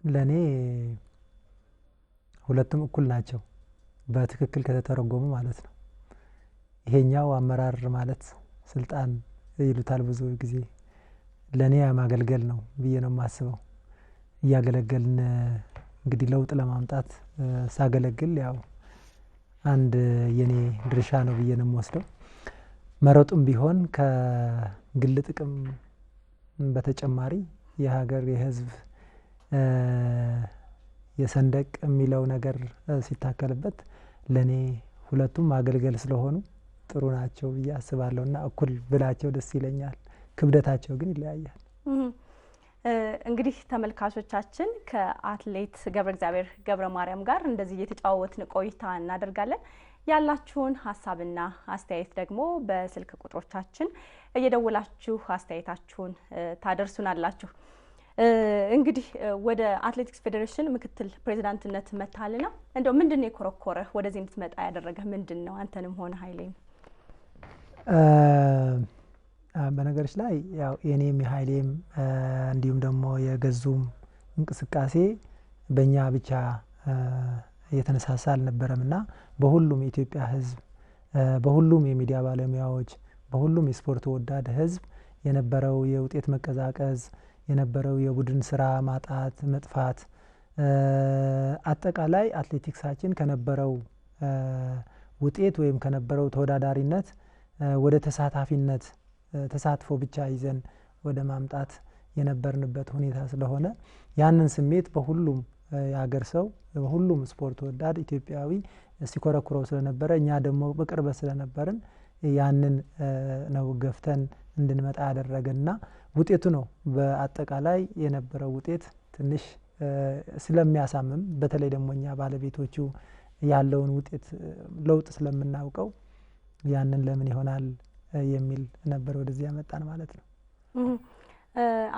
ለእኔ ሁለቱም እኩል ናቸው፣ በትክክል ከተተረጎሙ ማለት ነው። ይሄኛው አመራር ማለት ስልጣን ይሉታል ብዙ ጊዜ። ለእኔ ማገልገል ነው ብዬ ነው የማስበው። እያገለገልን እንግዲህ ለውጥ ለማምጣት ሳገለግል ያው አንድ የኔ ድርሻ ነው ብዬ ነው የምወስደው። መሮጡም ቢሆን ከግል ጥቅም በተጨማሪ የሀገር፣ የሕዝብ፣ የሰንደቅ የሚለው ነገር ሲታከልበት ለእኔ ሁለቱም ማገልገል ስለሆኑ ጥሩ ናቸው ብዬ አስባለሁ እና እኩል ብላቸው ደስ ይለኛል። ክብደታቸው ግን ይለያያል። እንግዲህ ተመልካቾቻችን፣ ከአትሌት ገብረ እግዚአብሔር ገብረ ማርያም ጋር እንደዚህ እየተጨዋወትን ቆይታ እናደርጋለን። ያላችሁን ሀሳብና አስተያየት ደግሞ በስልክ ቁጥሮቻችን እየደወላችሁ አስተያየታችሁን ታደርሱናላችሁ። እንግዲህ ወደ አትሌቲክስ ፌዴሬሽን ምክትል ፕሬዚዳንትነት መታልና እንደው ምንድን ነው የኮረኮረህ፣ ወደዚህ እንድትመጣ ያደረገህ ምንድን ነው? አንተንም ሆነ ኃይሌም። በነገሮች ላይ ያው የኔም የኃይሌም እንዲሁም ደግሞ የገዙም እንቅስቃሴ በእኛ ብቻ የተነሳሳ አልነበረም እና በሁሉም የኢትዮጵያ ሕዝብ፣ በሁሉም የሚዲያ ባለሙያዎች፣ በሁሉም የስፖርት ወዳድ ሕዝብ የነበረው የውጤት መቀዛቀዝ፣ የነበረው የቡድን ስራ ማጣት፣ መጥፋት፣ አጠቃላይ አትሌቲክሳችን ከነበረው ውጤት ወይም ከነበረው ተወዳዳሪነት ወደ ተሳታፊነት፣ ተሳትፎ ብቻ ይዘን ወደ ማምጣት የነበርንበት ሁኔታ ስለሆነ ያንን ስሜት በሁሉም የሀገር ሰው፣ በሁሉም ስፖርት ወዳድ ኢትዮጵያዊ ሲኮረኩረው ስለነበረ፣ እኛ ደግሞ በቅርበት ስለነበርን ያንን ነው ገፍተን እንድንመጣ ያደረገንና ውጤቱ ነው። በአጠቃላይ የነበረው ውጤት ትንሽ ስለሚያሳምም፣ በተለይ ደግሞ እኛ ባለቤቶቹ ያለውን ውጤት ለውጥ ስለምናውቀው ያንን ለምን ይሆናል የሚል ነበር ወደዚህ ያመጣን ማለት ነው።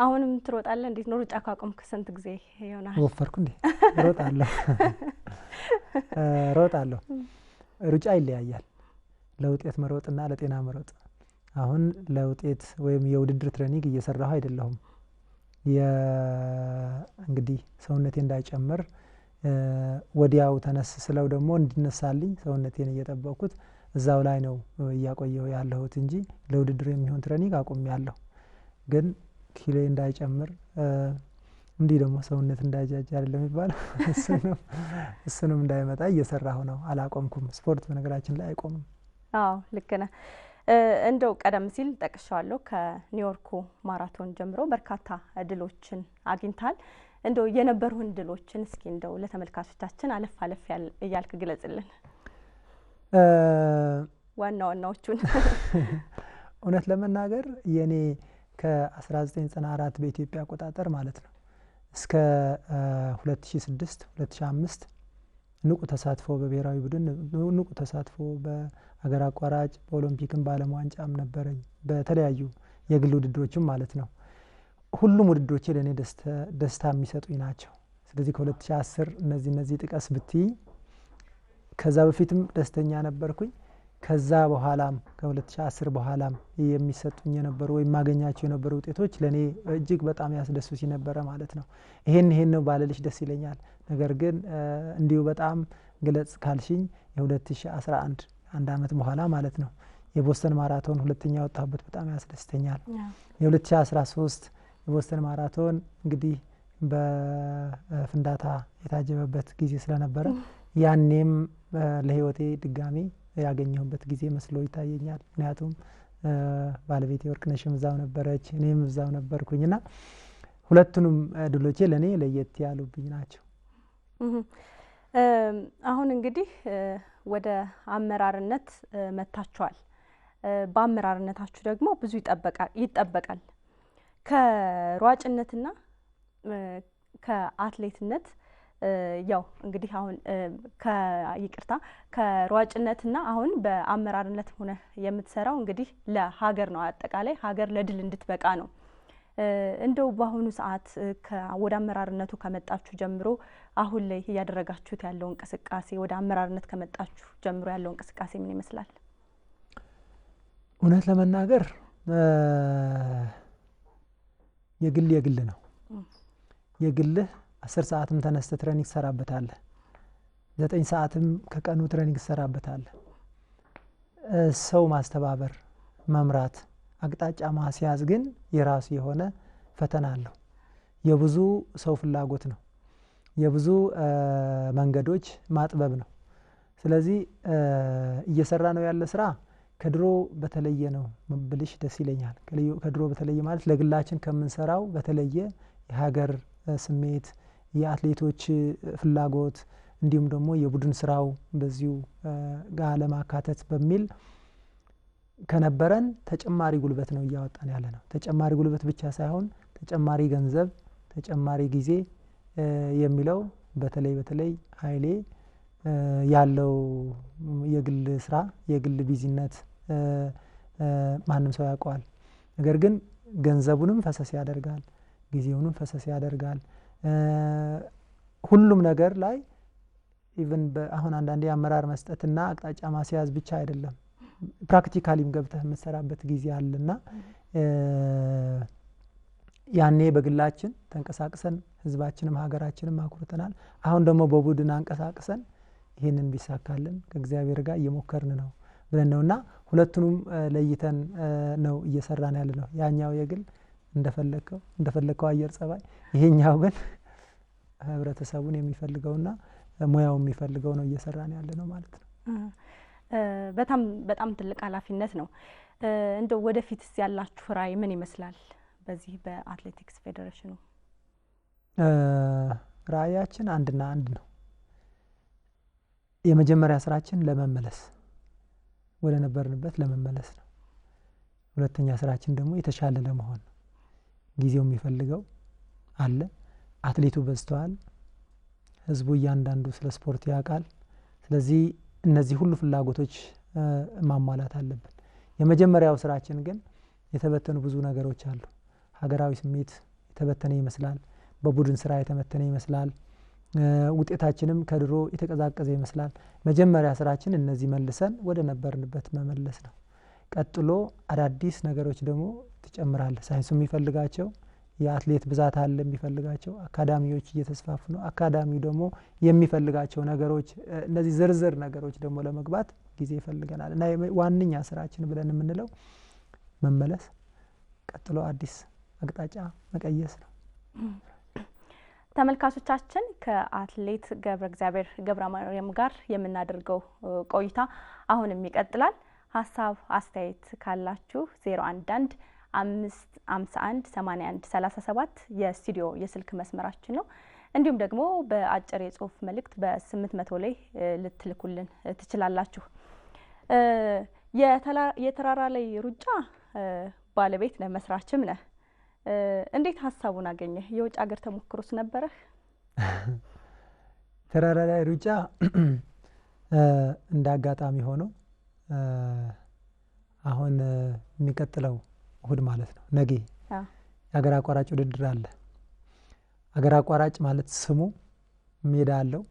አሁንም ትሮጣለህ? እንዴት ነው? ሩጫ ካቆምክ ስንት ጊዜ ይሆናል? ወፈርኩ እንዴ? ሮጣለሁ፣ ሮጣለሁ። ሩጫ ይለያያል። ለውጤት መሮጥና ለጤና መሮጥ። አሁን ለውጤት ወይም የውድድር ትሬኒንግ እየሰራሁ አይደለሁም። እንግዲህ ሰውነቴ እንዳይጨምር፣ ወዲያው ተነስ ስለው ደግሞ እንዲነሳልኝ ሰውነቴን እየጠበቅኩት እዛው ላይ ነው እያቆየሁ ያለሁት እንጂ ለውድድር የሚሆን ትሬኒንግ አቁሜያለሁ። ግን ኪሎ እንዳይጨምር፣ እንዲህ ደግሞ ሰውነት እንዳይጃጅ አይደለም የሚባለው፣ እሱንም እንዳይመጣ እየሰራሁ ነው። አላቆምኩም። ስፖርት በነገራችን ላይ አይቆምም። አዎ፣ ልክ ነህ። እንደው ቀደም ሲል ጠቅሻዋለሁ፣ ከኒውዮርኩ ማራቶን ጀምሮ በርካታ ድሎችን አግኝታል። እንደው የነበሩን ድሎችን እስኪ እንደው ለተመልካቾቻችን አለፍ አለፍ እያልክ ግለጽልን፣ ዋና ዋናዎቹን። እውነት ለመናገር የኔ ከ1994 በኢትዮጵያ አቆጣጠር ማለት ነው እስከ 2006፣ 2005 ንቁ ተሳትፎ በብሔራዊ ቡድን፣ ንቁ ተሳትፎ በአገር አቋራጭ፣ በኦሎምፒክም በዓለም ዋንጫም ነበረኝ፣ በተለያዩ የግል ውድድሮችም ማለት ነው። ሁሉም ውድድሮቼ ለእኔ ደስታ የሚሰጡኝ ናቸው። ስለዚህ ከ2010 እነዚህ ጥቀስ ብትይ ከዛ በፊትም ደስተኛ ነበርኩኝ። ከዛ በኋላም፣ ከ2010 በኋላም የሚሰጡኝ የነበሩ ወይም የማገኛቸው የነበሩ ውጤቶች ለእኔ እጅግ በጣም ያስደስቱኝ ነበረ ማለት ነው። ይሄን ይሄን ነው ባልልሽ ደስ ይለኛል። ነገር ግን እንዲሁ በጣም ግለጽ ካልሽኝ የ2011፣ አንድ አመት በኋላ ማለት ነው፣ የቦስተን ማራቶን ሁለተኛ የወጣሁበት በጣም ያስደስተኛል። የ2013 የቦስተን ማራቶን እንግዲህ በፍንዳታ የታጀበበት ጊዜ ስለነበረ ያኔም ለህይወቴ ድጋሜ ያገኘሁበት ጊዜ መስሎ ይታየኛል። ምክንያቱም ባለቤቴ ወርቅነሽም እዛው ነበረች፣ እኔም እዛው ነበርኩኝ እና ሁለቱንም ድሎቼ ለእኔ ለየት ያሉብኝ ናቸው። አሁን እንግዲህ ወደ አመራርነት መጥታችኋል። በአመራርነታችሁ ደግሞ ብዙ ይጠበቃል። ከሯጭነትና ከአትሌትነት፣ ያው እንግዲህ አሁን ይቅርታ፣ ከሯጭነትና አሁን በአመራርነት ሆነ የምትሰራው እንግዲህ ለሀገር ነው። አጠቃላይ ሀገር ለድል እንድትበቃ ነው። እንደው በአሁኑ ሰዓት ወደ አመራርነቱ ከመጣችሁ ጀምሮ አሁን ላይ እያደረጋችሁት ያለው እንቅስቃሴ፣ ወደ አመራርነት ከመጣችሁ ጀምሮ ያለው እንቅስቃሴ ምን ይመስላል? እውነት ለመናገር የግል የግል ነው። የግልህ 10 ሰዓትም ተነስተህ training ትሰራበታለህ። 9 ሰዓትም ከቀኑ training ትሰራበታለህ። ሰው ማስተባበር፣ መምራት፣ አቅጣጫ ማስያዝ ግን የራሱ የሆነ ፈተና አለው። የብዙ ሰው ፍላጎት ነው። የብዙ መንገዶች ማጥበብ ነው። ስለዚህ እየሰራ ነው ያለ ስራ ከድሮ በተለየ ነው ብልሽ ደስ ይለኛል። ከድሮ በተለየ ማለት ለግላችን ከምንሰራው በተለየ የሀገር ስሜት፣ የአትሌቶች ፍላጎት እንዲሁም ደግሞ የቡድን ስራው በዚሁ ጋር ለማካተት በሚል ከነበረን ተጨማሪ ጉልበት ነው እያወጣን ያለ ነው። ተጨማሪ ጉልበት ብቻ ሳይሆን ተጨማሪ ገንዘብ፣ ተጨማሪ ጊዜ የሚለው በተለይ በተለይ ኃይሌ ያለው የግል ስራ፣ የግል busy ነት ማንም ሰው ያውቀዋል። ነገር ግን ገንዘቡንም ፈሰስ ያደርጋል፣ ጊዜውንም ፈሰስ ያደርጋል። ሁሉም ነገር ላይ even አሁን አንዳንዴ አመራር መስጠትና አቅጣጫ ማስያዝ ብቻ አይደለም፣ practically ም ገብተህ የምትሰራበት ጊዜ አለና ያኔ በግላችን ተንቀሳቅሰን ህዝባችንም ሀገራችንም አኩርተናል። አሁን ደግሞ በቡድን አንቀሳቅሰን ይህንን ቢሳካልን ከእግዚአብሔር ጋር እየሞከርን ነው ብለን ነውና ሁለቱንም ለይተን ነው እየሰራን ያለ ነው። ያኛው የግል እንደፈለግከው እንደፈለግከው አየር ጸባይ፣ ይሄኛው ግን ህብረተሰቡን የሚፈልገውና ሙያው የሚፈልገው ነው እየሰራን ያለ ነው ማለት ነው። በጣም በጣም ትልቅ ኃላፊነት ነው። እንደው ወደፊትስ ያላችሁ ራዕይ ምን ይመስላል? በዚህ በአትሌቲክስ ፌዴሬሽኑ ራዕያችን አንድና አንድ ነው። የመጀመሪያ ስራችን ለመመለስ፣ ወደ ነበርንበት ለመመለስ ነው። ሁለተኛ ስራችን ደግሞ የተሻለ ለመሆን ነው። ጊዜው የሚፈልገው አለ። አትሌቱ በዝተዋል። ህዝቡ እያንዳንዱ ስለ ስፖርት ያውቃል። ስለዚህ እነዚህ ሁሉ ፍላጎቶች ማሟላት አለብን። የመጀመሪያው ስራችን ግን የተበተኑ ብዙ ነገሮች አሉ። ሀገራዊ ስሜት የተበተነ ይመስላል። በቡድን ስራ የተበተነ ይመስላል። ውጤታችንም ከድሮ የተቀዛቀዘ ይመስላል። መጀመሪያ ስራችን እነዚህ መልሰን ወደ ነበርንበት መመለስ ነው። ቀጥሎ አዳዲስ ነገሮች ደግሞ ትጨምራለህ። ሳይንሱ የሚፈልጋቸው የአትሌት ብዛት አለ፣ የሚፈልጋቸው አካዳሚዎች እየተስፋፉ ነው። አካዳሚው ደግሞ የሚፈልጋቸው ነገሮች፣ እነዚህ ዝርዝር ነገሮች ደግሞ ለመግባት ጊዜ ይፈልገናል እና ዋነኛ ስራችን ብለን የምንለው መመለስ፣ ቀጥሎ አዲስ አቅጣጫ መቀየስ ነው። ተመልካቾቻችን፣ ከአትሌት ገብረ እግዚአብሔር ገብረ ማርያም ጋር የምናደርገው ቆይታ አሁንም ይቀጥላል። ሀሳብ አስተያየት ካላችሁ 011 551 81 37 የስቱዲዮ የስልክ መስመራችን ነው። እንዲሁም ደግሞ በአጭር የጽሁፍ መልእክት በ800 ላይ ልትልኩልን ትችላላችሁ። የተራራ ላይ ሩጫ ባለቤት ነህ፣ መስራችም ነህ። እንዴት ሀሳቡን አገኘህ? የውጭ ሀገር ተሞክሮስ ነበረህ? ተራራ ላይ ሩጫ እንደ አጋጣሚ ሆኖ አሁን የሚቀጥለው እሁድ ማለት ነው፣ ነገ የሀገር አቋራጭ ውድድር አለ። ሀገር አቋራጭ ማለት ስሙ ሜዳ አለው፣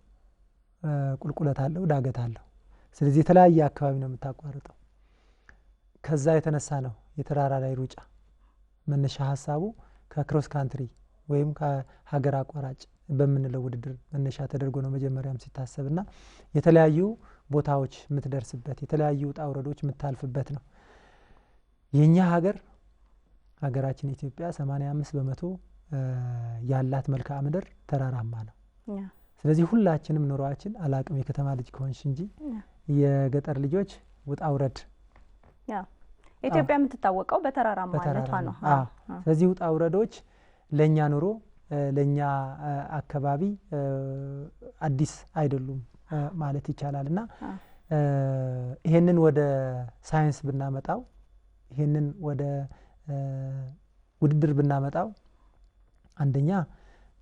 ቁልቁለት አለው፣ ዳገት አለው። ስለዚህ የተለያየ አካባቢ ነው የምታቋርጠው። ከዛ የተነሳ ነው የተራራ ላይ ሩጫ መነሻ ሀሳቡ ከ cross country ወይም ከሀገር አቋራጭ በምንለው ውድድር መነሻ ተደርጎ ነው መጀመሪያም ሲታሰብ እና የተለያዩ ቦታዎች የምትደርስበት፣ የተለያዩ ውጣ ውረዶች የምታልፍበት ነው። የእኛ ሀገር፣ ሀገራችን ኢትዮጵያ 85% ያላት መልክዓ ምድር ተራራማ ነው። ስለዚህ ሁላችንም ኑሯችን፣ አላቅም የከተማ ልጅ ከሆንሽ እንጂ፣ የገጠር ልጆች ውጣ ውረድ ኢትዮጵያ የምትታወቀው በተራራማነቷ ነው። ስለዚህ ውጣ ውረዶች ለእኛ ኑሮ፣ ለእኛ አካባቢ አዲስ አይደሉም ማለት ይቻላል እና ይሄንን ወደ ሳይንስ ብናመጣው፣ ይሄንን ወደ ውድድር ብናመጣው፣ አንደኛ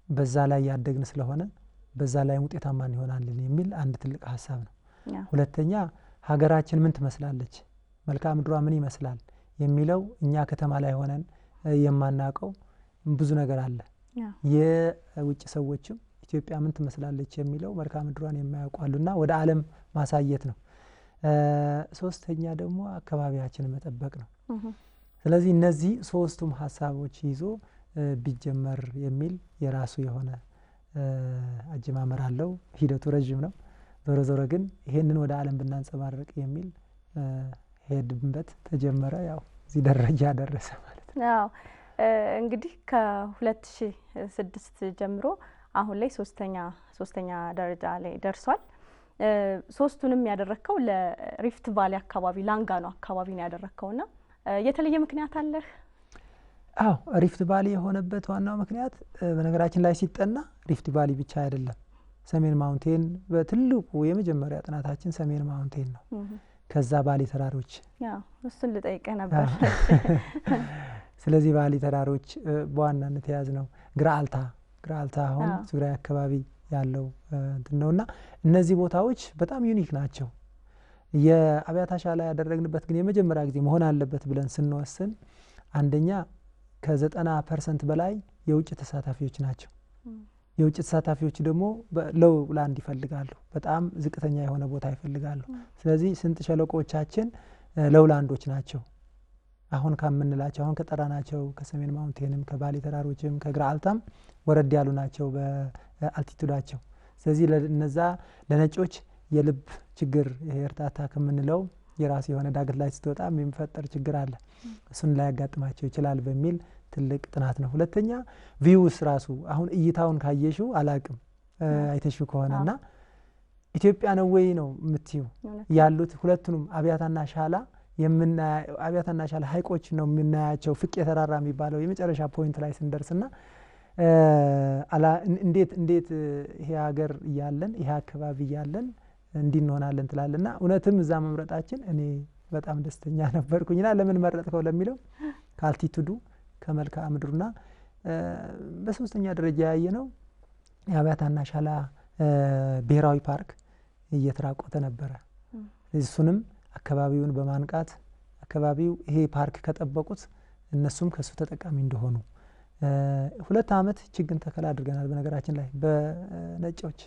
በዛ ላይ ያደግን ስለሆነ በዛ ላይ ውጤታማ እንሆናለን የሚል አንድ ትልቅ ሀሳብ ነው። ሁለተኛ ሀገራችን ምን ትመስላለች፣ መልክዓ ምድሯ ምን ይመስላል የሚለው እኛ ከተማ ላይ ሆነን የማናውቀው ብዙ ነገር አለ። የውጭ ሰዎችም ኢትዮጵያ ምን ትመስላለች የሚለው መልክዓ ምድሯን የማያውቁ አሉና ወደ ዓለም ማሳየት ነው። ሶስተኛ ደግሞ አካባቢያችንን መጠበቅ ነው። ስለዚህ እነዚህ ሶስቱም ሀሳቦች ይዞ ቢጀመር የሚል የራሱ የሆነ አጀማመር አለው። ሂደቱ ረዥም ነው። ዞሮ ዞሮ ግን ይሄንን ወደ ዓለም ብናንጸባርቅ የሚል ሄድንበት፣ ተጀመረ። ያው እዚህ ደረጃ ደረሰ ማለት ነው። አዎ፣ እንግዲህ ከ2006 ጀምሮ አሁን ላይ ሶስተኛ ደረጃ ላይ ደርሷል። ሶስቱንም ያደረግከው ለሪፍት ቫሊ አካባቢ፣ ላንጋኖ አካባቢ ነው ያደረግከውና የተለየ ምክንያት አለህ? አዎ፣ ሪፍት ቫሊ የሆነበት ዋናው ምክንያት፣ በነገራችን ላይ ሲጠና ሪፍት ቫሊ ብቻ አይደለም። ሰሜን Mountain፣ በትልቁ የመጀመሪያ ጥናታችን ሰሜን Mountain ነው። ከዛ ባሌ ተራሮች። እሱን ልጠይቅህ ነበር። ስለዚህ ባሌ ተራሮች በዋናነት የያዝ ነው። ግራአልታ፣ ግራአልታ አሁን ትግራይ አካባቢ ያለው እንትን ነው እና እነዚህ ቦታዎች በጣም unique ናቸው። የአብያታ ሻላ ያደረግንበት ግን የመጀመሪያ ጊዜ መሆን አለበት ብለን ስንወስን አንደኛ ከ90% በላይ የውጭ ተሳታፊዎች ናቸው። የውጭ ተሳታፊዎች ደግሞ lowland ይፈልጋሉ። በጣም ዝቅተኛ የሆነ ቦታ ይፈልጋሉ። ስለዚህ ስምጥ ሸለቆዎቻችን lowland ኦች ናቸው። አሁን ከምንላቸው፣ አሁን ከጠራናቸው ከሰሜን Mountain ም፣ ከባሌ ተራሮችም፣ ከግራአልታም ወረድ ያሉ ናቸው በ altitude ኣቸው። ስለዚህ ለነዛ ለነጮች የልብ ችግር፣ heart attack የምንለው የራሱ የሆነ ዳገት ላይ ስትወጣ የሚፈጠር ችግር አለ። እሱን ላያጋጥማቸው ይችላል በሚል ትልቅ ጥናት ነው። ሁለተኛ views ራሱ አሁን እይታውን ካየሽው፣ አላቅም አይተሽው ከሆነ፣ እና ኢትዮጵያ ነው ወይ ነው የምትዩ። ያሉት ሁለቱንም አብያታና ሻላ፣ አብያታና ሻላ ሀይቆች ነው የምናያቸው። ፍቄ ተራራ የሚባለው የመጨረሻ point ላይ ስንደርስና እንዴት እንዴት ይሄ ሀገር እያለን፣ ይሄ አካባቢ እያለን እንዲህ እንሆናለን ትላለና እውነትም እዛ መምረጣችን እኔ በጣም ደስተኛ ነበርኩኝና ለምን መረጥከው ለሚለው ከ altitude ኡ፣ ከመልክዓ ምድሩና በሶስተኛ ደረጃ ያየ ነው የአብያታና ሻላ ብሔራዊ ፓርክ እየተራቆተ ነበረ። እሱንም አካባቢውን በማንቃት፣ አካባቢው ይሄ ፓርክ ከጠበቁት እነሱም ከእሱ ተጠቃሚ እንደሆኑ፣ 2 ዓመት ችግኝ ተከላ አድርገናል። በነገራችን ላይ በነጮች፣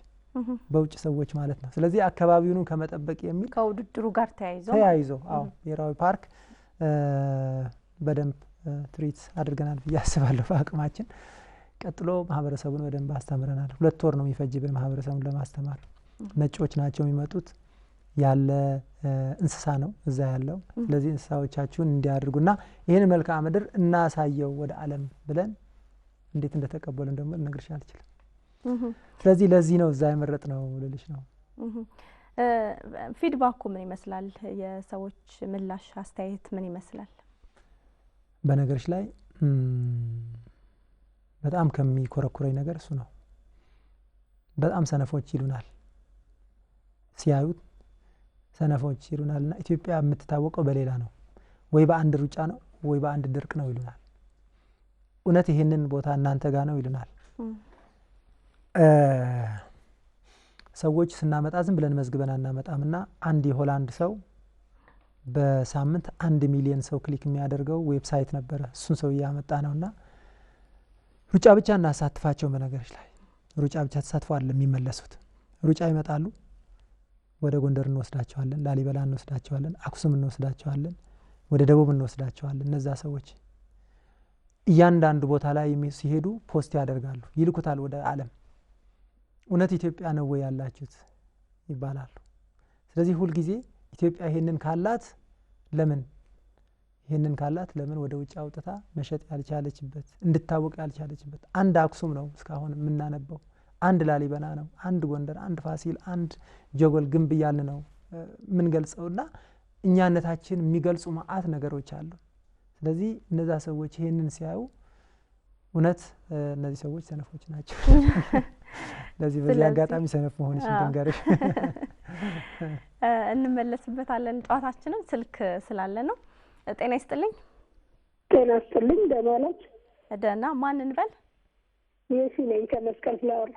በውጭ ሰዎች ማለት ነው። ስለዚህ አካባቢውንም ከመጠበቅ የሚል ከውድድሩ ጋር ተያይዞ ተያይዞ፣ አዎ፣ ብሔራዊ ፓርክ በደንብ treat አድርገናል ብዬ አስባለሁ በአቅማችን። ቀጥሎ ማህበረሰቡን በደንብ አስተምረናል። 2 ወር ነው የሚፈጅብን ማህበረሰቡን ለማስተማር። ነጮች ናቸው የሚመጡት፣ ያለ እንስሳ ነው እዛ ያለው። ስለዚህ እንስሳዎቻችሁን እንዲያደርጉና ይህን መልክዓ ምድር እናሳየው ወደ ዓለም ብለን እንዴት እንደተቀበሉን ደግሞ ልነግርሽ አልችልም። ስለዚህ ለዚህ ነው እዛ የመረጥነው ልልሽ ነው። Feedback ኡ ምን ይመስላል? የሰዎች ምላሽ አስተያየት ምን ይመስላል? በነገርሽ ላይ በጣም ከሚኮረኩረኝ ነገር እሱ ነው። በጣም ሰነፎች ይሉናል፣ ሲያዩት ሰነፎች ይሉናል። እና ኢትዮጵያ የምትታወቀው በሌላ ነው፣ ወይ በአንድ ሩጫ ነው፣ ወይ በአንድ ድርቅ ነው ይሉናል። እውነት ይህንን ቦታ እናንተ ጋ ነው ይሉናል። ሰዎች ስናመጣ ዝም ብለን መዝግበን አናመጣም እና አንድ የሆላንድ ሰው በሳምንት 1 ሚሊየን ሰው click የሚያደርገው website ነበረ። እሱን ሰው እያመጣ ነው እና ሩጫ ብቻ እናሳትፋቸው። በነገሮች ላይ ሩጫ ብቻ ተሳትፎ አይደለም የሚመለሱት። ሩጫ ይመጣሉ። ወደ ጎንደር እንወስዳቸዋለን፣ ላሊበላ እንወስዳቸዋለን፣ አክሱም እንወስዳቸዋለን፣ ወደ ደቡብ እንወስዳቸዋለን። እነዛ ሰዎች እያንዳንዱ ቦታ ላይ ሲሄዱ post ያደርጋሉ፣ ይልኩታል ወደ ዓለም። እውነት ኢትዮጵያ ነው ወይ ያላችሁት ይባላሉ። ስለዚህ ሁልጊዜ ኢትዮጵያ ይሄንን ካላት ለምን፣ ይሄንን ካላት ለምን ወደ ውጭ አውጥታ መሸጥ ያልቻለችበት፣ እንድታወቅ ያልቻለችበት? አንድ አክሱም ነው እስካሁን የምናነበው፣ አንድ ላሊበላ ነው፣ አንድ ጎንደር፣ አንድ ፋሲል፣ አንድ ጀጎል ግንብ እያልን ነው የምንገልጸውና እኛነታችን የሚገልጹ መዓት ነገሮች አሉ። ስለዚህ እነዛ ሰዎች ይሄንን ሲያዩ እውነት እነዚህ ሰዎች ሰነፎች ናቸው። ለዚህ በዚህ አጋጣሚ ሰነፍ መሆንሽን ልንገርሽ። እንመለስበታለን ጨዋታችንን፣ ስልክ ስላለ ነው። ጤና ይስጥልኝ። ጤና ይስጥልኝ። ደህና ዋላችሁ? ደህና። ማን እንበል? የሺ ነኝ ከመስቀል ፍላወር።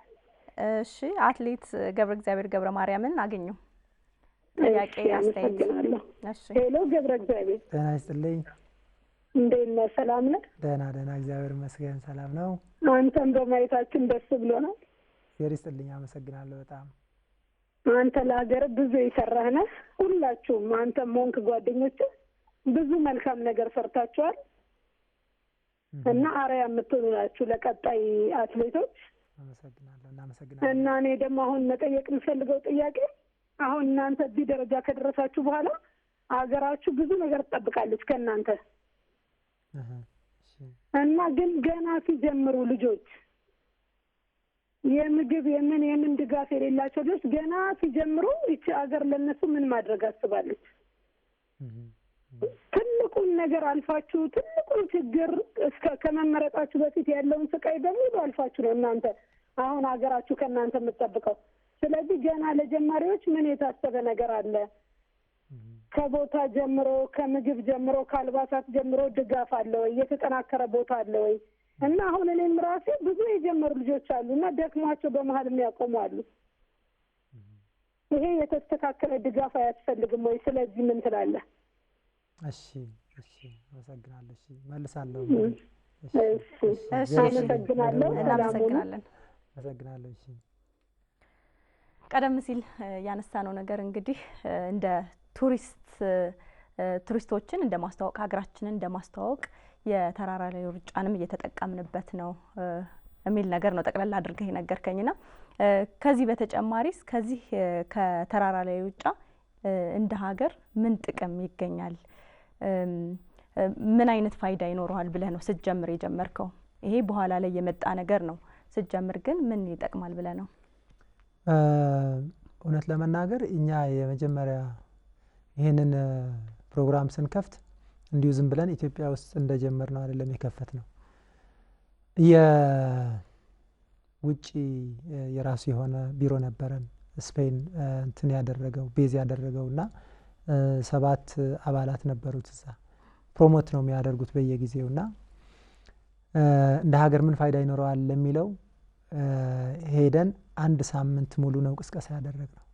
እሺ፣ አትሌት ገብረ እግዚአብሔር ገብረ ማርያምን አገኘው። ጥያቄ፣ አስተያየት? አመሰግናለሁ። Hello ገብረ እግዚአብሔር። ጤና ይስጥልኝ። እንዴት ነህ? ሰላም ነህ? ደህና ደህና፣ እግዚአብሔር ይመስገን፣ ሰላም ነው። አንተን በማየታችን ደስ ብሎናል። እግዚአብሔር ይስጥልኝ፣ አመሰግናለሁ በጣም። አንተ ለሀገር ብዙ የሰራህ ነህ። ሁላችሁም፣ አንተም ሆንክ ጓደኞችህ፣ ብዙ መልካም ነገር ሰርታችኋል እና አርአያ የምትሆኑ ናችሁ ለቀጣይ አትሌቶች። አመሰግናለሁ። እናመሰግናለን። እና እኔ ደግሞ አሁን መጠየቅ የምፈልገው ጥያቄ አሁን እናንተ እዚህ ደረጃ ከደረሳችሁ በኋላ አገራችሁ ብዙ ነገር ትጠብቃለች ከእናንተ እና ግን ገና ሲጀምሩ ልጆች የምግብ የምን የምን ድጋፍ የሌላቸው ልጆች ገና ሲጀምሩ ይቺ አገር ለነሱ ምን ማድረግ አስባለች? ትልቁን ነገር አልፋችሁ ትልቁን ችግር እስከ ከመመረጣችሁ በፊት ያለውን ስቃይ በሙሉ አልፋችሁ ነው እናንተ አሁን ሀገራችሁ ከእናንተ የምትጠብቀው። ስለዚህ ገና ለጀማሪዎች ምን የታሰበ ነገር አለ? ከቦታ ጀምሮ፣ ከምግብ ጀምሮ፣ ከአልባሳት ጀምሮ ድጋፍ አለ ወይ? የተጠናከረ ቦታ አለ ወይ? እና አሁን እኔም ራሴ ብዙ የጀመሩ ልጆች አሉ እና ደክሟቸው በመሀል የሚያቆሙ አሉ። ይሄ የተስተካከለ ድጋፍ አያስፈልግም ወይ? ስለዚህ ምን ትላለህ? እሺ፣ እሺ፣ አመሰግናለሁ። እሺ፣ መልሳለሁ። እሺ፣ አመሰግናለሁ። እናመሰግናለን። አመሰግናለሁ። እሺ፣ ቀደም ሲል ያነሳነው ነገር እንግዲህ እንደ ቱሪስት ቱሪስቶችን እንደ ማስተዋወቅ፣ ሀገራችንን እንደ ማስተዋወቅ የተራራ ላይ ሩጫንም እየተጠቀምንበት ነው የሚል ነገር ነው ጠቅላላ አድርገህ የነገርከኝና ከዚህ በተጨማሪስ ከዚህ ከተራራ ላይ ሩጫ እንደ ሀገር ምን ጥቅም ይገኛል? ምን አይነት ፋይዳ ይኖረዋል ብለህ ነው ስትጀምር የጀመርከው? ይሄ በኋላ ላይ የመጣ ነገር ነው። ስትጀምር ግን ምን ይጠቅማል ብለህ ነው? እውነት ለመናገር እኛ የመጀመሪያ ይህንን ፕሮግራም ስንከፍት እንዲሁ ዝም ብለን ኢትዮጵያ ውስጥ እንደጀመር ነው አይደለም የከፈት ነው። የውጭ የራሱ የሆነ ቢሮ ነበረን ስፔን እንትን ያደረገው፣ base ያደረገው፣ እና 7 አባላት ነበሩት እዛ፣ promote ነው የሚያደርጉት በየጊዜው። እና እንደ ሀገር ምን ፋይዳ ይኖረዋል ለሚለው ሄደን አንድ ሳምንት ሙሉ ነው ቅስቀሳ ያደረግነው።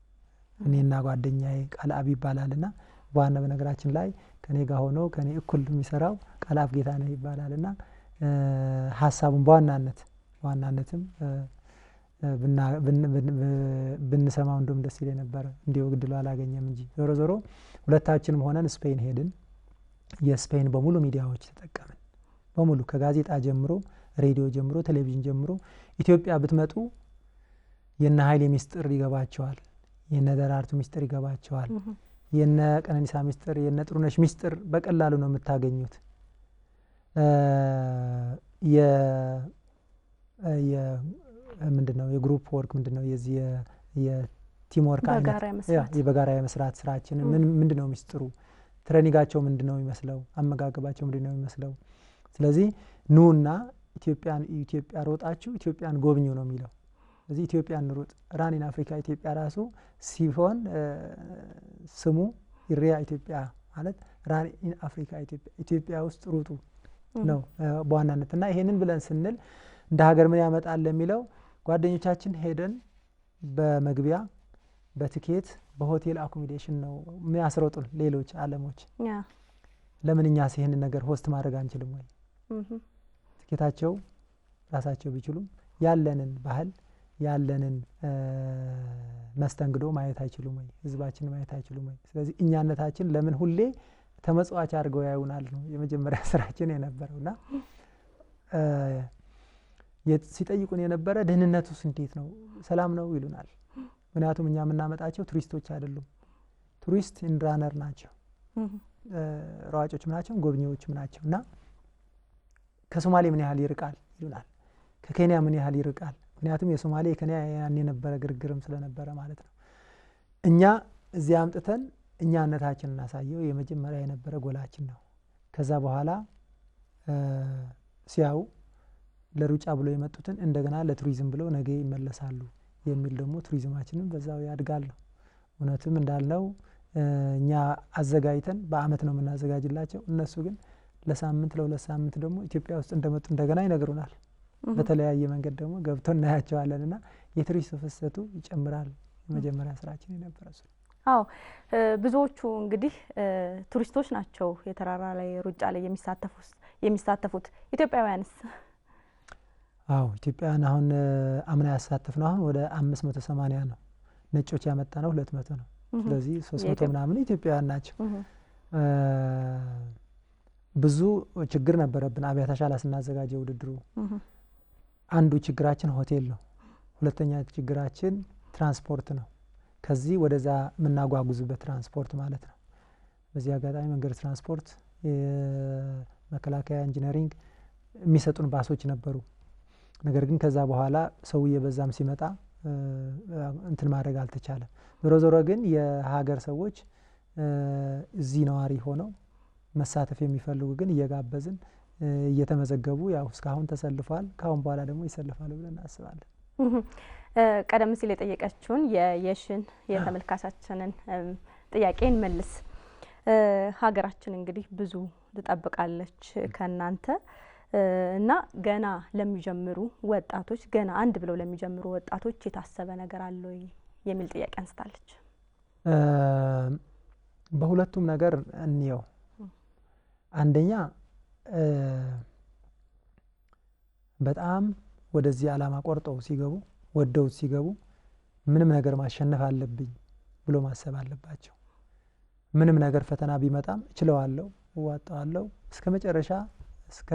እኔና ጓደኛዬ ቃልአብ ይባላልና፣ በዋና በነገራችን ላይ ከኔ ጋር ሆኖ ከኔ እኩል የሚሰራው ቃልአብ ጌታነህ ይባላልና፣ ሀሳቡን በዋናነትም ብንሰማው እንደውም ደስ ይል ነበረ። እንዲሁ እድሉ አላገኘም እንጂ። ዞሮ ዞሮ ሁለታችንም ሆነን ስፔን ሄድን። የስፔን በሙሉ ሚዲያዎች ተጠቀምን። በሙሉ ከጋዜጣ ጀምሮ፣ ሬዲዮ ጀምሮ፣ ቴሌቪዥን ጀምሮ፣ ኢትዮጵያ ብትመጡ የነ ሀይሌ ሚስጥር ይገባቸዋል፣ የነ ደራርቱ ሚስጥር ይገባቸዋል፣ የነ ቀነኒሳ ሚስጥር፣ የነ ጥሩነሽ ሚስጥር በቀላሉ ነው የምታገኙት። ምንድን ነው የ group work፣ ምንድን ነው የዚህ የ team work አይነት፣ የበጋራ የመስራት ስራችን ምንድን ነው ሚስጥሩ፣ training ኣቸው ምንድን ነው የሚመስለው፣ አመጋገባቸው ምንድን ነው የሚመስለው። ስለዚህ ኑና ኢትዮጵያን ኢትዮጵያ ሮጣችሁ ኢትዮጵያን ጎብኙ ነው የሚለው። ስለዚህ ኢትዮጵያን ሩጥ፣ Run in Africa ኢትዮጵያ ራሱ ሲሆን ስሙ ኢሪያ ኢትዮጵያ ማለት Run in Africa ኢትዮጵያ፣ ኢትዮጵያ ውስጥ ሩጡ ነው በዋናነት። እና ይሄንን ብለን ስንል እንደ ሀገር ምን ያመጣል ለሚለው ጓደኞቻችን ሄደን በመግቢያ፣ በትኬት፣ በሆቴል accommodation ነው የሚያስሮጡን ሌሎች አለሞች። ለምን እኛስ ይህንን ነገር host ማድረግ አንችልም ወይ? ትኬታቸው ራሳቸው ቢችሉም ያለንን ባህል፣ ያለንን መስተንግዶ ማየት አይችሉም ወይ? ህዝባችንን ማየት አይችሉም ወይ? ስለዚህ እኛነታችን ለምን ሁሌ ተመጽዋች አድርገው ያዩናል ነው የመጀመሪያ ስራችን የነበረው። እና ሲጠይቁን የነበረ ደህንነቱስ እንዴት ነው፣ ሰላም ነው ይሉናል። ምክንያቱም እኛ የምናመጣቸው ቱሪስቶች አይደሉም፣ tourist and runner ናቸው፣ ሯጮችም ናቸው፣ ጎብኚዎችም ናቸው። እና ከሶማሌ ምን ያህል ይርቃል ይሉናል፣ ከኬንያ ምን ያህል ይርቃል? ምክንያቱም የሶማሌ የኬንያ ያን የነበረ ግርግርም ስለነበረ ማለት ነው። እኛ እዚያ አምጥተን እኛነታችን እናሳየው የመጀመሪያ የነበረ ጎላችን ነው። ከዛ በኋላ ሲያዩ ለሩጫ ብሎ የመጡትን እንደገና ለቱሪዝም ብለው ነገ ይመለሳሉ የሚል ደግሞ ቱሪዝማችንም በዛው ያድጋል ነው። እውነትም እንዳልነው እኛ አዘጋጅተን በአመት ነው የምናዘጋጅላቸው። እነሱ ግን ለሳምንት ለ2 ሳምንት ደግሞ ኢትዮጵያ ውስጥ እንደመጡ እንደገና ይነግሩናል። በተለያየ መንገድ ደግሞ ገብቶ እናያቸዋለን እና የቱሪስት ፍሰቱ ይጨምራል። የመጀመሪያ ስራችን የነበረ እሱ ነው። አዎ፣ ብዙዎቹ እንግዲህ ቱሪስቶች ናቸው የተራራ ላይ ሩጫ ላይ የሚሳተፉት። ኢትዮጵያውያንስ? አዎ፣ ኢትዮጵያውያን አሁን አምና ያሳተፍነው አሁን ወደ 580 ነው። ነጮች ያመጣነው 200 ነው። ስለዚህ 300 ምናምን ኢትዮጵያውያን ናቸው። ብዙ ችግር ነበረብን አብያተ ሻላ ስናዘጋጀው ውድድሩ። አንዱ ችግራችን ሆቴል ነው። ሁለተኛ ችግራችን ትራንስፖርት ነው። ከዚህ ወደዛ የምናጓጉዝበት ትራንስፖርት ማለት ነው። በዚህ አጋጣሚ መንገድ ትራንስፖርት፣ የመከላከያ ኢንጂነሪንግ የሚሰጡን ባሶች ነበሩ። ነገር ግን ከዛ በኋላ ሰው እየበዛም ሲመጣ እንትን ማድረግ አልተቻለም። ዞሮ ዞሮ ግን የሀገር ሰዎች እዚህ ነዋሪ ሆነው መሳተፍ የሚፈልጉ ግን እየጋበዝን እየተመዘገቡ ያው እስካሁን ተሰልፈዋል። ከአሁን በኋላ ደግሞ ይሰልፋሉ ብለን እናስባለን። ቀደም ሲል የጠየቀችውን የየሽን የተመልካቻችንን ጥያቄ እንመልስ። ሀገራችን እንግዲህ ብዙ ትጠብቃለች ከእናንተ እና ገና ለሚጀምሩ ወጣቶች፣ ገና አንድ ብለው ለሚጀምሩ ወጣቶች የታሰበ ነገር አለ ወይ የሚል ጥያቄ አንስታለች። በሁለቱም ነገር እንየው። አንደኛ በጣም ወደዚህ ዓላማ ቆርጠው ሲገቡ፣ ወደውት ሲገቡ ምንም ነገር ማሸነፍ አለብኝ ብሎ ማሰብ አለባቸው። ምንም ነገር ፈተና ቢመጣም እችለዋለሁ፣ እዋጣዋለሁ፣ እስከ መጨረሻ እስከ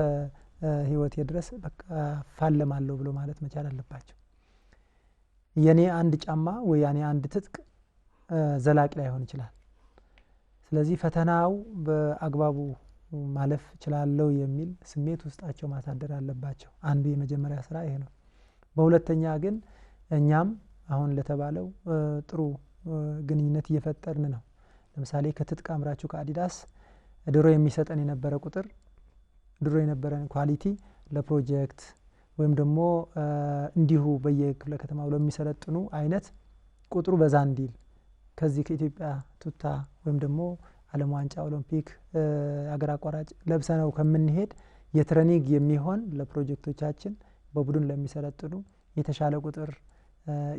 ሕይወቴ ድረስ በቃ ፋለማለሁ ብሎ ማለት መቻል አለባቸው። የኔ አንድ ጫማ ወይ የኔ አንድ ትጥቅ ዘላቂ ላይሆን ይችላል። ስለዚህ ፈተናው በአግባቡ ማለፍ እችላለሁ የሚል ስሜት ውስጣቸው ማሳደር አለባቸው። አንዱ የመጀመሪያ ስራ ይሄ ነው። በሁለተኛ ግን እኛም አሁን ለተባለው ጥሩ ግንኙነት እየፈጠርን ነው። ለምሳሌ ከትጥቅ አምራቹ ከአዲዳስ ድሮ የሚሰጠን የነበረ ቁጥር፣ ድሮ የነበረን quality ለፕሮጀክት ወይም ደግሞ እንዲሁ በየክፍለ ከተማው ለሚሰለጥኑ አይነት ቁጥሩ በዛ እንዲል፣ ከዚህ ከኢትዮጵያ ቱታ ወይም ደግሞ ዓለም ዋንጫ፣ ኦሎምፒክ፣ አገር አቋራጭ ለብሰነው ከምንሄድ የ training የሚሆን ለፕሮጀክቶቻችን በቡድን ለሚሰለጥኑ የተሻለ ቁጥር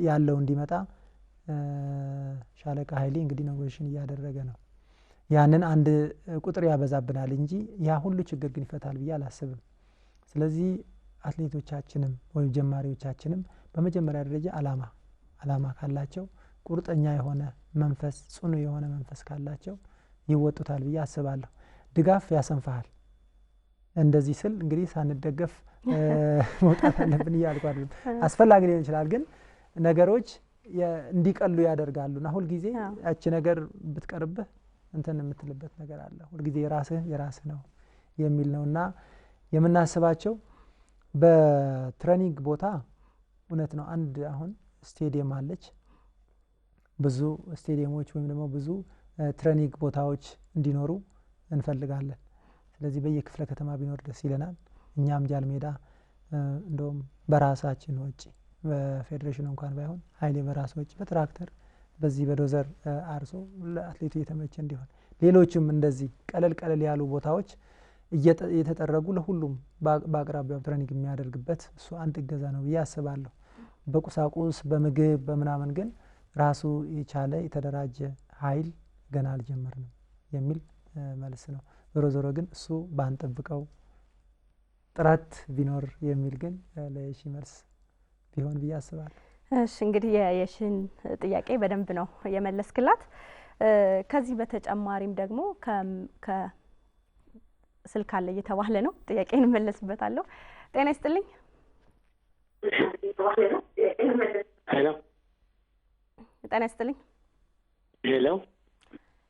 ያለው እንዲመጣ ሻለቃ ኃይሌ እንግዲህ negotiation እያደረገ ነው። ያንን አንድ ቁጥር ያበዛብናል እንጂ ያ ሁሉ ችግር ግን ይፈታል ብዬ አላስብም። ስለዚህ አትሌቶቻችንም ወይም ጀማሪዎቻችንም በመጀመሪያ ደረጃ አላማ ካላቸው፣ ቁርጠኛ የሆነ መንፈስ፣ ጽኑ የሆነ መንፈስ ካላቸው ይወጡታል ብዬ አስባለሁ። ድጋፍ ያሰንፍሃል። እንደዚህ ስል እንግዲህ ሳንደገፍ መውጣት አለብን እያልኩ አይደለም። አስፈላጊ ሊሆን ይችላል፣ ግን ነገሮች እንዲቀሉ ያደርጋሉ እና ሁልጊዜ ያቺ ነገር ብትቀርብህ እንትን የምትልበት ነገር አለ። ሁልጊዜ የራስህ የራስህ ነው የሚል ነው እና የምናስባቸው በ training ቦታ እውነት ነው። አንድ አሁን ስቴዲየም አለች። ብዙ ስቴዲየሞች ወይም ደግሞ ብዙ training ቦታዎች እንዲኖሩ እንፈልጋለን። ስለዚህ በየክፍለ ከተማ ቢኖር ደስ ይለናል። እኛም ጃል ሜዳ እንደውም በራሳችን ወጪ፣ በፌዴሬሽኑ እንኳን ባይሆን ኃይሌ በራሱ ወጪ በትራክተር በዚህ በዶዘር አርሶ ለአትሌቱ የተመቸ እንዲሆን፣ ሌሎችም እንደዚህ ቀለል ቀለል ያሉ ቦታዎች እየተጠረጉ ለሁሉም በአቅራቢያው training የሚያደርግበት እሱ አንድ እገዛ ነው ብዬ አስባለሁ። በቁሳቁስ፣ በምግብ፣ በምናምን ግን ራሱ የቻለ የተደራጀ ኃይል ገና አልጀመርንም የሚል መልስ ነው። ዞሮ ዞሮ ግን እሱ ባንጠብቀው ጥረት ቢኖር የሚል ግን ለየሺ መልስ ቢሆን ብዬ አስባለሁ። እሺ፣ እንግዲህ የየሺን ጥያቄ በደንብ ነው የመለስክላት። ከዚህ በተጨማሪም ደግሞ ስልክ አለ እየተባለ ነው። ጥያቄን እመለስበታለሁ። ጤና ይስጥልኝ። Hello። ጤና ይስጥልኝ። Hello።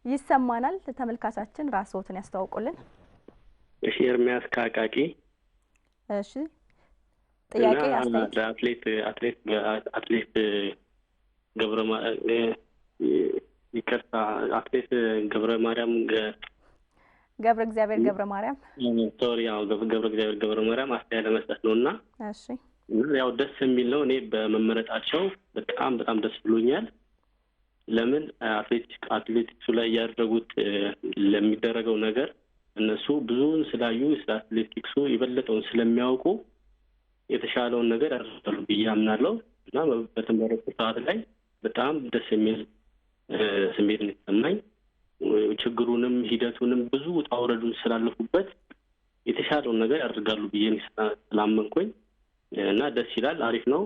ይሰማናል። ተመልካቻችን ራስዎትን ያስተዋውቁልን። እሺ፣ ኤርሚያስ ከአቃቂ። እሺ፣ ጥያቄ አስተያየት? ለአትሌት አትሌት ገብረ፣ ይቅርታ፣ አትሌት ገብረ ማርያም ገብረ እግዚአብሔር ገብረ ማርያም። Sorry፣ ያው ገብረ እግዚአብሔር ገብረ ማርያም አስተያየት ለመስጠት ነው እና ያው ደስ የሚል ነው። እኔ በመመረጣቸው በጣም በጣም ደስ ብሎኛል። ለምን አትሌቲክሱ ላይ እያደረጉት ለሚደረገው ነገር እነሱ ብዙውን ስላዩ፣ ስለ አትሌቲክሱ የበለጠውን ስለሚያውቁ የተሻለውን ነገር ያደርጋሉ ብዬ አምናለሁ እና በተመረጡ ሰዓት ላይ በጣም ደስ የሚል ስሜት ነው የተሰማኝ። ችግሩንም ሂደቱንም ብዙ ውጣ ውረዱን ስላለፉበት የተሻለውን ነገር ያደርጋሉ ብዬ ስላመንኩኝ እና ደስ ይላል። አሪፍ ነው።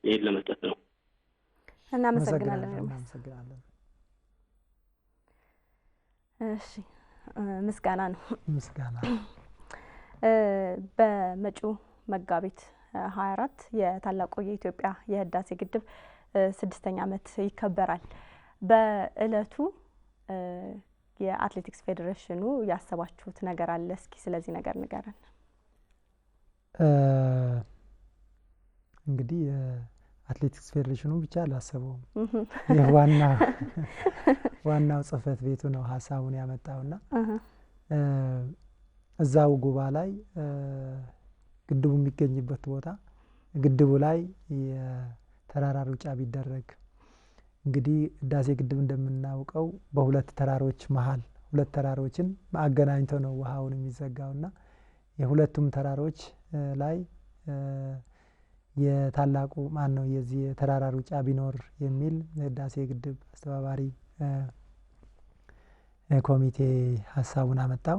ይሄን ለመስጠት ነው። እናመሰግናለን። እናመሰግናለን። እሺ፣ ምስጋና ነው። ምስጋና። በመጪው መጋቢት 24 የታላቁ የኢትዮጵያ የህዳሴ ግድብ 6ኛ ዓመት ይከበራል። በእለቱ የአትሌቲክስ ፌዴሬሽኑ ያሰባችሁት ነገር አለ? እስኪ ስለዚህ ነገር ንገረን። እንግዲህ አትሌቲክስ ፌዴሬሽኑ ብቻ አላሰበውም። ዋናው ጽህፈት ቤቱ ነው ሀሳቡን ያመጣውና እዛው ጉባ ላይ ግድቡ የሚገኝበት ቦታ ግድቡ ላይ የተራራ ሩጫ ቢደረግ፣ እንግዲህ ህዳሴ ግድብ እንደምናውቀው በሁለት ተራሮች መሀል ሁለት ተራሮችን አገናኝቶ ነው ውሃውን የሚዘጋውና የሁለቱም ተራሮች ላይ የታላቁ ማን ነው የዚህ የተራራ ሩጫ ቢኖር የሚል ህዳሴ ግድብ አስተባባሪ ኮሚቴ ሀሳቡን አመጣው።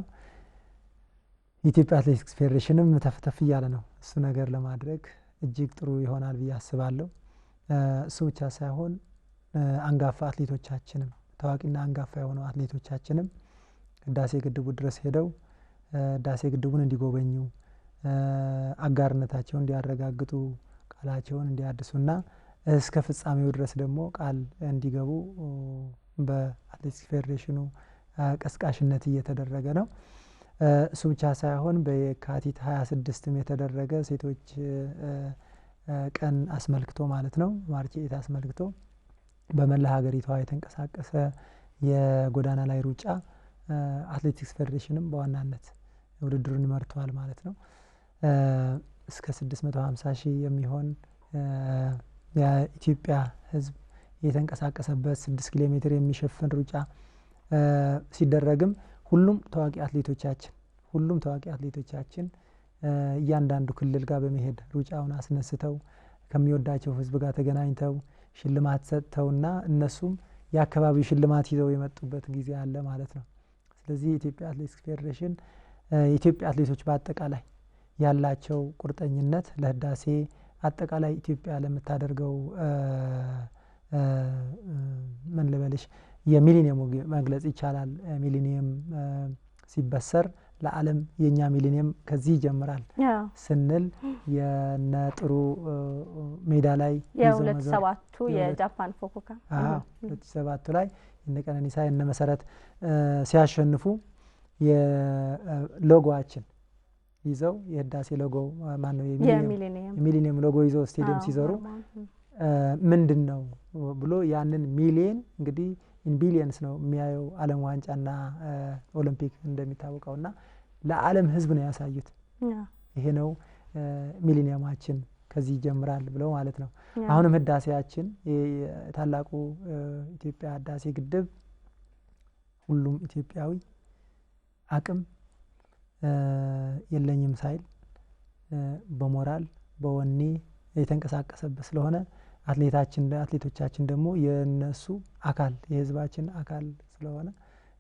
የኢትዮጵያ አትሌቲክስ ፌዴሬሽንም ተፍተፍ እያለ ነው እሱ ነገር ለማድረግ እጅግ ጥሩ ይሆናል ብዬ አስባለሁ። እሱ ብቻ ሳይሆን አንጋፋ አትሌቶቻችንም፣ ታዋቂና አንጋፋ የሆኑ አትሌቶቻችንም ህዳሴ ግድቡ ድረስ ሄደው ህዳሴ ግድቡን እንዲጎበኙ፣ አጋርነታቸውን እንዲያረጋግጡ፣ ቃላቸውን እንዲያድሱና እስከ ፍጻሜው ድረስ ደግሞ ቃል እንዲገቡ በአትሌቲክስ ፌዴሬሽኑ ቀስቃሽነት እየተደረገ ነው። እሱ ብቻ ሳይሆን በየካቲት 26ም የተደረገ ሴቶች ቀን አስመልክቶ ማለት ነው፣ March 8 አስመልክቶ በመላ ሀገሪቷ የተንቀሳቀሰ የጎዳና ላይ ሩጫ አትሌቲክስ ፌዴሬሽንም በዋናነት ውድድሩን መርተዋል ማለት ነው። እስከ 650 ሺህ የሚሆን የኢትዮጵያ ሕዝብ የተንቀሳቀሰበት 6 ኪሎ ሜትር የሚሸፍን ሩጫ ሲደረግም ሁሉም ታዋቂ አትሌቶቻችን እያንዳንዱ ክልል ጋር በመሄድ ሩጫውን አስነስተው፣ ከሚወዳቸው ሕዝብ ጋር ተገናኝተው ሽልማት ሰጥተውና እነሱም የአካባቢው ሽልማት ይዘው የመጡበት ጊዜ አለ ማለት ነው። ስለዚህ የኢትዮጵያ አትሌቲክስ ፌዴሬሽን፣ የኢትዮጵያ አትሌቶች በአጠቃላይ ያላቸው ቁርጠኝነት ለህዳሴ አጠቃላይ ኢትዮጵያ ለምታደርገው፣ ምን ልበልሽ፣ የሚሊኒየሙ መግለጽ ይቻላል። ሚሊኒየም ሲበሰር ለዓለም የእኛ ሚሊኒየም ከዚህ ይጀምራል ስንል የነ ጥሩ ሜዳ ላይ የ2007ቱ የጃፓን ፉኩኦካ። 2007ቱ ላይ የነ ቀነኒሳ የነ መሰረት ሲያሸንፉ የሎጎአችን ይዘው፣ የህዳሴ ሎጎ ማነው የሚሊኒየም ሎጎ ይዘው ስቴዲየም ሲዞሩ ምንድን ነው ብሎ ያንን ሚሊየን እንግዲህ in billions ነው የሚያየው ዓለም ዋንጫና ኦሎምፒክ እንደሚታወቀው እና ለዓለም ሕዝብ ነው ያሳዩት። ይሄ ነው ሚሊኒየማችን ከዚህ ይጀምራል ብለው ማለት ነው። አሁንም ህዳሴያችን የታላቁ ኢትዮጵያ ህዳሴ ግድብ ሁሉም ኢትዮጵያዊ አቅም የለኝም ሳይል በሞራል በወኔ የተንቀሳቀሰበት ስለሆነ አትሌቶቻችን ደግሞ የነሱ አካል የህዝባችን አካል ስለሆነ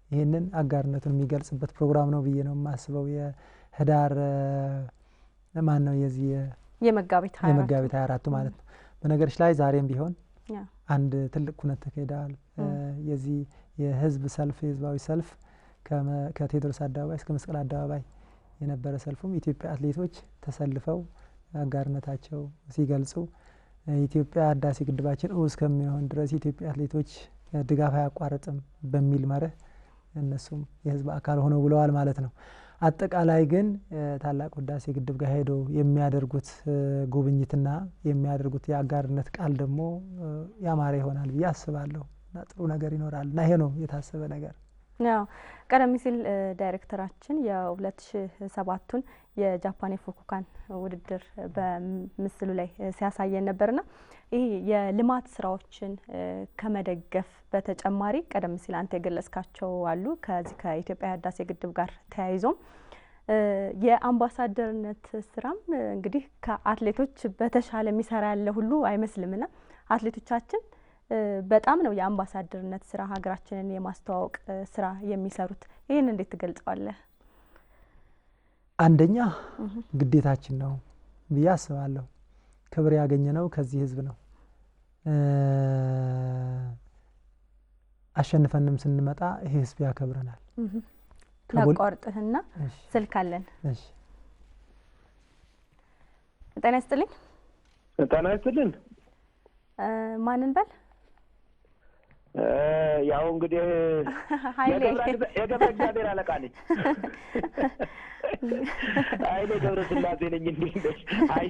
ይህንን አጋርነቱን የሚገልጽበት ፕሮግራም ነው ብዬ ነው የማስበው። የህዳር ማን ነው የዚህ የመጋቢት የመጋቢት 24ቱ ማለት ነው። በነገሮች ላይ ዛሬም ቢሆን አንድ ትልቅ ኩነት ተካሂደዋል። የዚህ የህዝብ ሰልፍ፣ የህዝባዊ ሰልፍ ከቴዎድሮስ አደባባይ እስከ መስቀል አደባባይ የነበረ ሰልፉም ኢትዮጵያ አትሌቶች ተሰልፈው አጋርነታቸው ሲገልጹ ኢትዮጵያ ህዳሴ ግድባችን እውን እስከሚሆን ድረስ የኢትዮጵያ አትሌቶች ድጋፍ አያቋርጥም በሚል መርህ እነሱም የህዝብ አካል ሆነው ብለዋል ማለት ነው። አጠቃላይ ግን ታላቁ ህዳሴ ግድብ ጋር ሄደው የሚያደርጉት ጉብኝትና የሚያደርጉት የአጋርነት ቃል ደግሞ ያማረ ይሆናል ብዬ አስባለሁ እና ጥሩ ነገር ይኖራል እና ይሄ ነው የታሰበ ነገር። ያው ቀደም ሲል ዳይሬክተራችን የ2007ቱን የጃፓን የፉኩኦካን ውድድር በምስሉ ላይ ሲያሳየን ነበርና ይህ የልማት ስራዎችን ከመደገፍ በተጨማሪ ቀደም ሲል አንተ የገለጽካቸው አሉ። ከዚህ ከኢትዮጵያ ህዳሴ ግድብ ጋር ተያይዞም የአምባሳደርነት ስራም እንግዲህ ከአትሌቶች በተሻለ የሚሰራ ያለ ሁሉ አይመስልምና አትሌቶቻችን በጣም ነው የአምባሳደርነት ስራ፣ ሀገራችንን የማስተዋወቅ ስራ የሚሰሩት። ይህን እንዴት ትገልጸዋለህ? አንደኛ ግዴታችን ነው ብዬ አስባለሁ። ክብር ያገኘነው ከዚህ ህዝብ ነው። አሸንፈንም ስንመጣ ይህ ህዝብ ያከብረናል። ላቋርጥህና ስልክ አለን። ጤና ይስጥልኝ። ጤና ይስጥልን። ማንን በል? ያው እንግዲህ የገብረ እግዚአብሔር አለቃ ነኝ። ኃይሌ ገብረ ስላሴ ነኝ። እንዴት ነሽ? አይ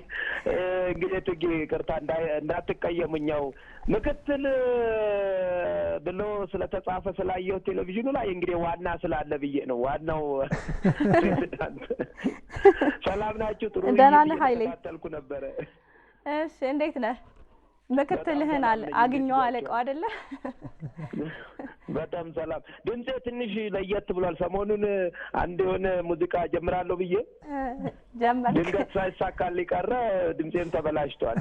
እንግዲህ ትጌ ይቅርታ እንዳትቀየሙኝ፣ ያው ምክትል ብሎ ስለተጻፈ ስላየሁ ቴሌቪዥኑ ላይ እንግዲህ ዋና ስላለ ብዬ ነው። ዋናው ፕሬዚዳንት። ሰላም ናችሁ? ጥሩ ደህና ነህ ኃይሌ? እየተከታተልኩ ነበረ። እሺ እንዴት ነህ? ምክትልህን አግኘው አለቃው አይደለ? በጣም ሰላም። ድምጼ ትንሽ ለየት ብሏል። ሰሞኑን አንድ የሆነ ሙዚቃ ጀምራለሁ ብዬ ጀመርክ? ድንገት ሳይሳካልኝ ቀረ። ድምጼም ተበላሽቷል።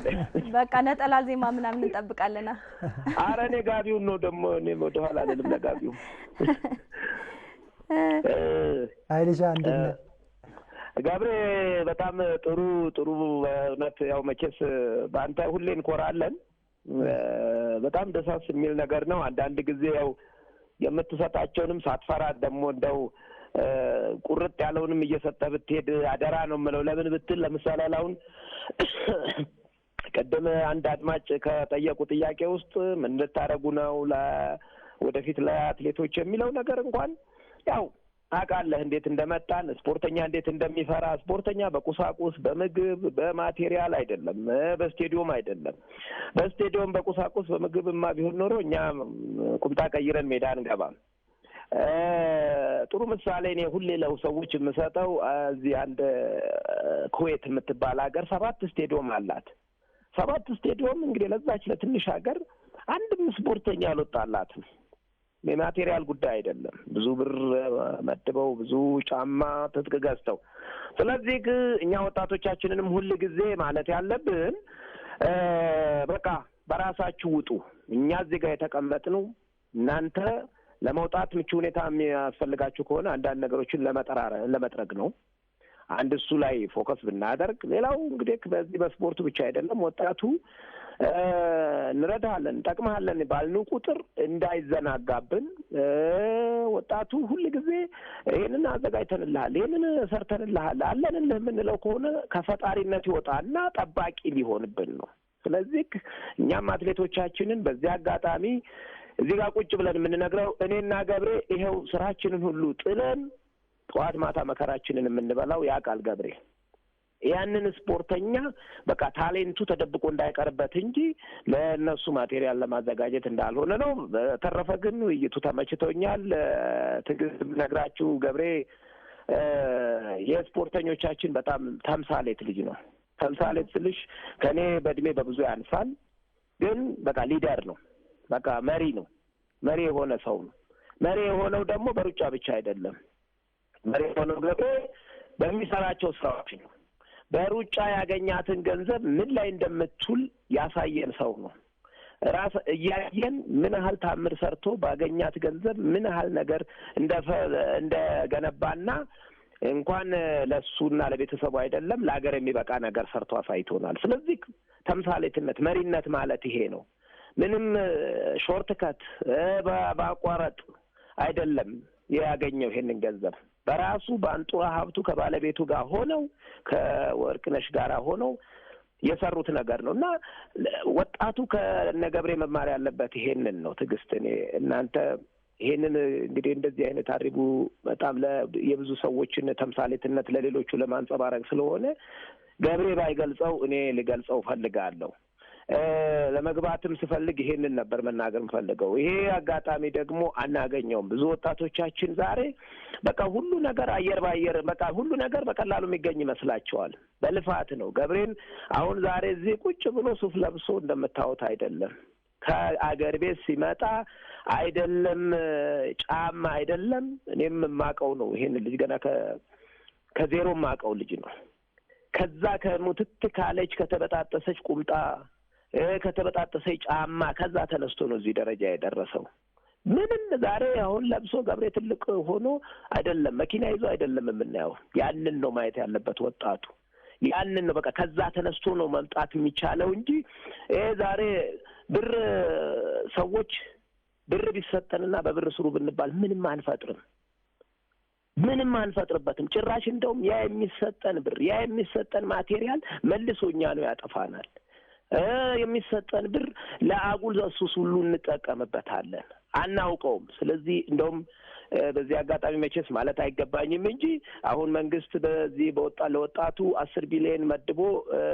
በቃ ነጠላ ዜማ ምናምን እንጠብቃለና። አረ እኔ ጋቢውን ነው ደግሞ፣ እኔ ወደኋላ አልልም ለጋቢው። ኃይልሻ እንዴት ነህ? ገብሬ በጣም ጥሩ ጥሩ። በእውነት ያው መቼስ በአንተ ሁሌ እንኮራለን። በጣም ደሳስ የሚል ነገር ነው። አንዳንድ ጊዜ ያው የምትሰጣቸውንም ሳትፈራ ደግሞ እንደው ቁርጥ ያለውንም እየሰጠ ብትሄድ አደራ ነው የምለው። ለምን ብትል ለምሳሌ አሁን ቅድም አንድ አድማጭ ከጠየቁ ጥያቄ ውስጥ ምን ልታደርጉ ነው ወደፊት ለአትሌቶች የሚለው ነገር እንኳን ያው ታውቃለህ እንዴት እንደመጣን፣ ስፖርተኛ እንዴት እንደሚፈራ። ስፖርተኛ በቁሳቁስ በምግብ በማቴሪያል አይደለም፣ በስቴዲዮም አይደለም። በስቴዲዮም በቁሳቁስ በምግብማ ቢሆን ኖሮ እኛ ቁምጣ ቀይረን ሜዳ አንገባም። ጥሩ ምሳሌ እኔ ሁሌ ለው ሰዎች የምሰጠው እዚህ አንድ ኩዌት የምትባል ሀገር 7 ስቴዲዮም አላት። 7 ስቴዲዮም እንግዲህ ለዛች ለትንሽ ሀገር አንድም ስፖርተኛ አልወጣላትም። የማቴሪያል ጉዳይ አይደለም። ብዙ ብር መድበው ብዙ ጫማ ትጥቅ ገዝተው። ስለዚህ እኛ ወጣቶቻችንንም ሁል ጊዜ ማለት ያለብን በቃ በራሳችሁ ውጡ። እኛ እዚህ ጋር የተቀመጥነው እናንተ ለመውጣት ምቹ ሁኔታ የሚያስፈልጋችሁ ከሆነ አንዳንድ ነገሮችን ለመጥረግ ነው። አንድ እሱ ላይ focus ብናደርግ፣ ሌላው እንግዲህ በዚህ በስፖርቱ ብቻ አይደለም ወጣቱ እንረዳሃለን እንጠቅምሃለን ባልነው ቁጥር እንዳይዘናጋብን፣ ወጣቱ ሁል ጊዜ ይሄንን አዘጋጅተንልሃል፣ ይሄንን ሰርተንልሃል፣ አለንልህ የምንለው ከሆነ ከፈጣሪነት ይወጣና ጠባቂ ሊሆንብን ነው። ስለዚህ እኛም አትሌቶቻችንን በዚህ አጋጣሚ እዚህ ጋር ቁጭ ብለን የምንነግረው እኔና ገብሬ ይኸው ስራችንን ሁሉ ጥለን ጠዋት ማታ መከራችንን የምንበላው ያውቃል ገብሬ። ያንን ስፖርተኛ በቃ talent ኡ ተደብቆ እንዳይቀርበት እንጂ ለእነሱ material ለማዘጋጀት እንዳልሆነ ነው። በተረፈ ግን ውይይቱ ተመችቶኛል። ትዕግስት ነግራችሁ ገብሬ የስፖርተኞቻችን በጣም ተምሳሌት ልጅ ነው። ተምሳሌት ስልሽ ከእኔ በእድሜ በብዙ ያንሳል፣ ግን በቃ leader ነው። በቃ መሪ ነው። መሪ የሆነ ሰው ነው። መሪ የሆነው ደግሞ በሩጫ ብቻ አይደለም። መሪ የሆነው ገብሬ በሚሰራቸው ስራዎች ነው። በሩጫ ያገኛትን ገንዘብ ምን ላይ እንደምትውል ያሳየን ሰው ነው። ራስ እያየን ምን ያህል ታምር ሰርቶ ባገኛት ገንዘብ ምን ያህል ነገር እንደገነባና እንኳን ለሱና ለቤተሰቡ አይደለም ለሀገር የሚበቃ ነገር ሰርቶ አሳይቶናል። ስለዚህ ተምሳሌትነት መሪነት ማለት ይሄ ነው። ምንም shortcut በአቋራጭ አይደለም ያገኘው ይሄንን ገንዘብ በራሱ በአንጡራ ሀብቱ ከባለቤቱ ጋር ሆነው ከወርቅነሽ ጋር ሆነው የሰሩት ነገር ነው እና ወጣቱ ከነገብሬ መማር ያለበት ይሄንን ነው። ትዕግስት እኔ እናንተ ይሄንን እንግዲህ እንደዚህ አይነት አሪቡ በጣም የብዙ ሰዎችን ተምሳሌትነት ለሌሎቹ ለማንጸባረቅ ስለሆነ ገብሬ ባይገልጸው እኔ ልገልጸው ፈልጋለሁ። ለመግባትም ስፈልግ ይሄንን ነበር መናገር የምፈልገው። ይሄ አጋጣሚ ደግሞ አናገኘውም። ብዙ ወጣቶቻችን ዛሬ በቃ ሁሉ ነገር አየር ባየር በቃ ሁሉ ነገር በቀላሉ የሚገኝ ይመስላቸዋል። በልፋት ነው። ገብሬን አሁን ዛሬ እዚህ ቁጭ ብሎ ሱፍ ለብሶ እንደምታዩት አይደለም። ከአገር ቤት ሲመጣ አይደለም ጫማ አይደለም፣ እኔም የማውቀው ነው። ይሄን ልጅ ገና ከዜሮ የማውቀው ልጅ ነው። ከዛ ከሙትት ካለች ከተበጣጠሰች ቁምጣ ከተበጣጠሰ ጫማ ከዛ ተነስቶ ነው እዚህ ደረጃ የደረሰው። ምንም ዛሬ አሁን ለብሶ ገብሬ ትልቅ ሆኖ አይደለም መኪና ይዞ አይደለም የምናየው። ያንን ነው ማየት ያለበት ወጣቱ። ያንን ነው በቃ ከዛ ተነስቶ ነው መምጣት የሚቻለው እንጂ ይሄ ዛሬ ብር ሰዎች ብር ቢሰጠንና በብር ስሩ ብንባል ምንም አንፈጥርም። ምንም አንፈጥርበትም። ጭራሽ እንደውም ያ የሚሰጠን ብር፣ ያ የሚሰጠን material መልሶ እኛ ነው ያጠፋናል። የሚሰጠን ብር ለአጉል ሱስ ሁሉ እንጠቀምበታለን፣ አናውቀውም። ስለዚህ እንደውም በዚህ አጋጣሚ መቼስ ማለት አይገባኝም እንጂ አሁን መንግስት በዚህ በወጣ ለወጣቱ 10 ቢሊዮን መድቦ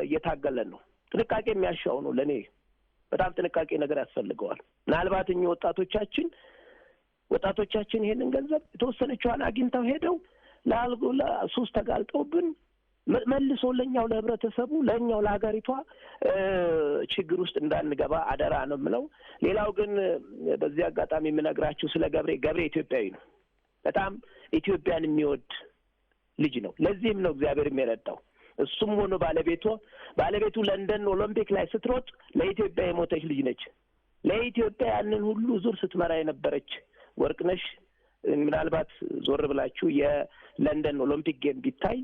እየታገለን ነው። ጥንቃቄ የሚያሻው ነው። ለእኔ በጣም ጥንቃቄ ነገር ያስፈልገዋል። ምናልባት እኚህ ወጣቶቻችን ይሄንን ገንዘብ የተወሰነችዋን አግኝተው ሄደው ለሱስ ተጋልጠውብን መልሶ ለእኛው ለህብረተሰቡ፣ ለእኛው ለሀገሪቷ ችግር ውስጥ እንዳንገባ አደራ ነው የምለው። ሌላው ግን በዚህ አጋጣሚ የምነግራችሁ ስለ ገብሬ፣ ገብሬ ኢትዮጵያዊ ነው። በጣም ኢትዮጵያን የሚወድ ልጅ ነው። ለዚህም ነው እግዚአብሔር የረዳው። እሱም ሆኖ ባለቤቱ ለንደን ኦሎምፒክ ላይ ስትሮጥ ለኢትዮጵያ የሞተች ልጅ ነች። ለኢትዮጵያ ያንን ሁሉ ዙር ስትመራ የነበረች ወርቅነሽ፣ ምናልባት ዞር ብላችሁ የለንደን ኦሎምፒክ game ቢታይ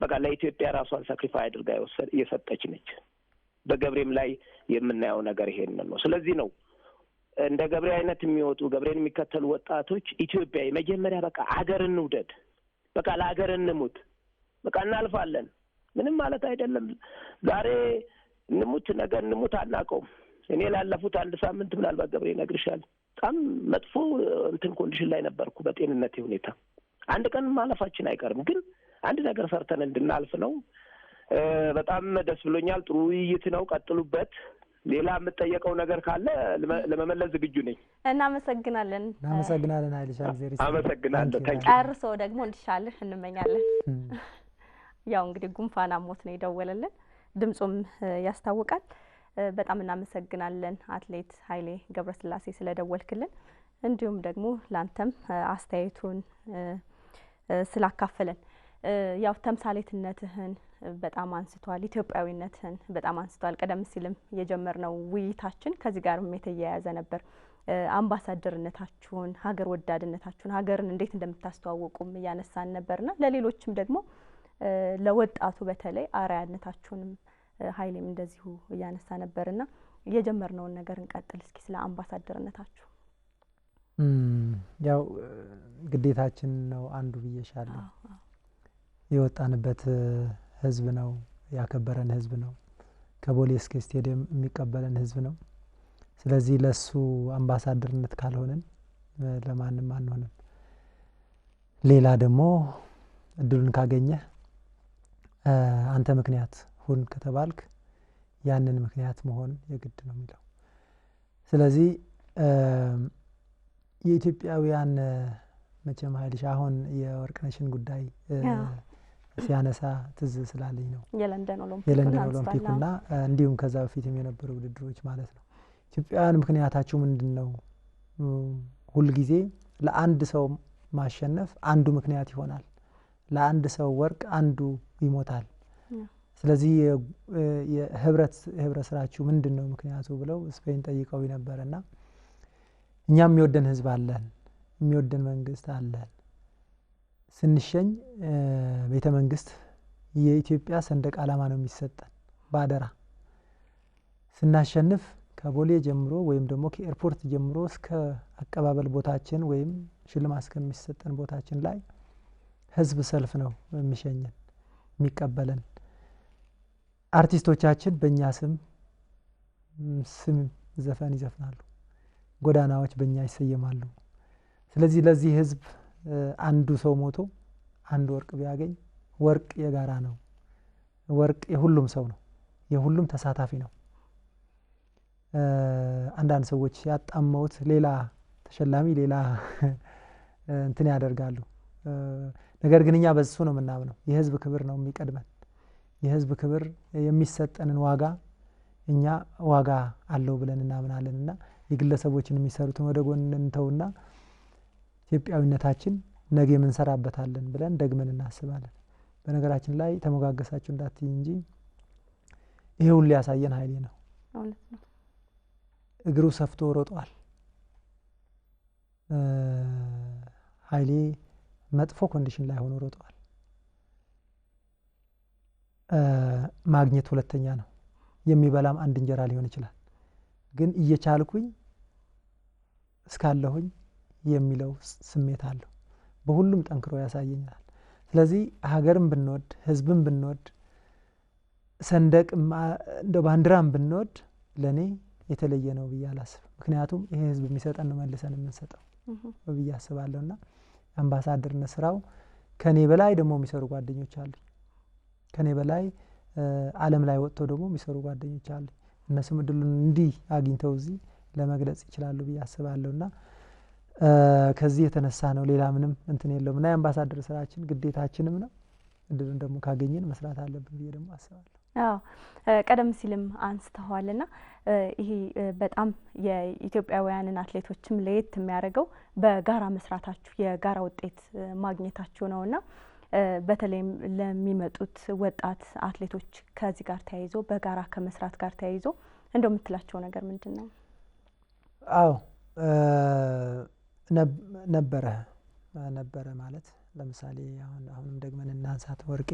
በቃ ለኢትዮጵያ ራሷን sacrifice አድርጋ የሰጠች ነች። በገብሬም ላይ የምናየው ነገር ይሄንን ነው። ስለዚህ ነው እንደ ገብሬ አይነት የሚወጡ፣ ገብሬን የሚከተሉ ወጣቶች ኢትዮጵያ መጀመሪያ በቃ አገር እንውደድ፣ በቃ ለሀገር እንሙት፣ በቃ እናልፋለን። ምንም ማለት አይደለም። ዛሬ እንሙት ነገ እንሙት አናውቀውም። እኔ ላለፉት አንድ ሳምንት፣ ምናልባት ገብሬ ይነግርሻል፣ በጣም መጥፎ እንትን condition ላይ ነበርኩ በጤንነቴ ሁኔታ። አንድ ቀን ማለፋችን አይቀርም፣ ግን አንድ ነገር ሰርተን እንድናልፍ ነው። በጣም ደስ ብሎኛል። ጥሩ ውይይት ነው። ቀጥሉበት። ሌላ የምጠየቀው ነገር ካለ ለመመለስ ዝግጁ ነኝ። እናመሰግናለን። እናመሰግናለን ኃይልሻ፣ እግዚአብሔር ይስጥልን። አመሰግናለሁ። Thank you. ጨርሶ ደግሞ እንዲሻልህ እንመኛለን። ያው እንግዲህ ጉንፋን አሞት ነው የደወለልን፣ ድምጹም ያስታውቃል። በጣም እናመሰግናለን አትሌት ኃይሌ ገብረስላሴ ስለደወልክልን፣ እንዲሁም ደግሞ ላንተም አስተያየቱን ስላካፈለን። ያው ተምሳሌትነትህን በጣም አንስቷል፣ ኢትዮጵያዊነትህን በጣም አንስቷል። ቀደም ሲልም የጀመርነው ውይይታችን ከዚህ ጋርም የተያያዘ ነበር። አምባሳደርነታችሁን፣ ሀገር ወዳድነታችሁን፣ ሀገርን እንዴት እንደምታስተዋውቁም እያነሳን ነበርና ለሌሎችም ደግሞ ለወጣቱ በተለይ አርአያነታችሁንም ኃይሌም እንደዚሁ እያነሳ ነበርና የጀመርነውን ነገር እንቀጥል እስኪ ስለ አምባሳደርነታችሁ። ያው ግዴታችን ነው አንዱ ብዬሻለሁ። የወጣንበት ህዝብ ነው፣ ያከበረን ህዝብ ነው። ከቦሌ እስከ ስቴዲየም የሚቀበለን ህዝብ ነው። ስለዚህ ለሱ አምባሳደርነት ካልሆንን ለማንም አንሆንም። ሌላ ደግሞ እድሉን ካገኘህ፣ አንተ ምክንያት ሁን ከተባልክ ያንን ምክንያት መሆን የግድ ነው የሚለው። ስለዚህ የኢትዮጵያውያን መቼም ኃይልሽ አሁን የወርቅነሽን ጉዳይ ሲያነሳ ትዝ ስላለኝ ነው። የለንደን ኦሎምፒክ። የለንደን ኦሎምፒኩና እንዲሁም ከዛ በፊትም የነበሩ ውድድሮች ማለት ነው። ኢትዮጵያውያን ምክንያታችሁ ምንድን ነው? ሁልጊዜ ለአንድ ሰው ማሸነፍ አንዱ ምክንያት ይሆናል። ለአንድ ሰው ወርቅ አንዱ ይሞታል። ስለዚህ የህብረት ስራችሁ ምንድን ነው ምክንያቱ ብለው ስፔን ጠይቀው ነበረ እና እኛም የሚወደን ህዝብ አለን፣ የሚወደን መንግስት አለን። ስንሸኝ ቤተ መንግስት የኢትዮጵያ ሰንደቅ ዓላማ ነው የሚሰጠን በአደራ። ስናሸንፍ ከቦሌ ጀምሮ ወይም ደግሞ ከኤርፖርት ጀምሮ እስከ አቀባበል ቦታችን ወይም ሽልማት እስከሚሰጠን ቦታችን ላይ ህዝብ ሰልፍ ነው የሚሸኘን፣ የሚቀበለን። አርቲስቶቻችን በእኛ ስም ዘፈን ይዘፍናሉ። ጎዳናዎች በእኛ ይሰየማሉ። ስለዚህ ለዚህ ህዝብ አንዱ ሰው ሞቶ አንድ ወርቅ ቢያገኝ ወርቅ የጋራ ነው። ወርቅ የሁሉም ሰው ነው፣ የሁሉም ተሳታፊ ነው። አንዳንድ ሰዎች ያጣመውት ሌላ ተሸላሚ ሌላ እንትን ያደርጋሉ። ነገር ግን እኛ በሱ ነው የምናምነው። የህዝብ ክብር ነው የሚቀድመን። የህዝብ ክብር የሚሰጠንን ዋጋ እኛ ዋጋ አለው ብለን እናምናለን እና የግለሰቦችን የሚሰሩትን ወደ ጎን እንተውና ኢትዮጵያዊነታችን ነገ የምንሰራበታለን ብለን ደግመን እናስባለን። በነገራችን ላይ ተሞጋገሳችሁ እንዳትይ እንጂ ይሄ ሁሉ ያሳየን ኃይሌ ነው። እግሩ ሰፍቶ ሮጧል። ኃይሌ መጥፎ condition ላይ ሆኖ ሮጠዋል። ማግኘት ሁለተኛ ነው። የሚበላም አንድ እንጀራ ሊሆን ይችላል። ግን እየቻልኩኝ እስካለሁኝ የሚለው ስሜት አለው። በሁሉም ጠንክሮ ያሳየኛል። ስለዚህ ሀገርም ብንወድ፣ ህዝብም ብንወድ፣ ሰንደቅ እንደ ባንዲራም ብንወድ ለእኔ የተለየ ነው ብዬ አላስብም። ምክንያቱም ይሄ ህዝብ የሚሰጠን ነው መልሰን የምንሰጠው ብዬ አስባለሁ። እና አምባሳደርነት ስራው ከኔ በላይ ደግሞ የሚሰሩ ጓደኞች አሉኝ። ከኔ በላይ ዓለም ላይ ወጥተው ደግሞ የሚሰሩ ጓደኞች አሉኝ። እነሱም እድሉን እንዲህ አግኝተው እዚህ ለመግለጽ ይችላሉ ብዬ አስባለሁ። እና ከዚህ የተነሳ ነው፣ ሌላ ምንም እንትን የለውም። እና የአምባሳደር ስራችን ግዴታችንም ነው። እድሉን ደግሞ ካገኘን መስራት አለብን ብዬ ደግሞ አስባለሁ። አዎ፣ ቀደም ሲልም አንስተዋልና ይሄ በጣም የኢትዮጵያውያንን አትሌቶችም ለየት የሚያደርገው በጋራ መስራታችሁ፣ የጋራ ውጤት ማግኘታችሁ ነውና በተለይም ለሚመጡት ወጣት አትሌቶች ከዚህ ጋር ተያይዞ፣ በጋራ ከመስራት ጋር ተያይዞ እንደው የምትላቸው ነገር ምንድን ነው? አዎ፣ ነበረ ማለት ለምሳሌ አሁን አሁንም ደግመን እናንሳት፣ ወርቄ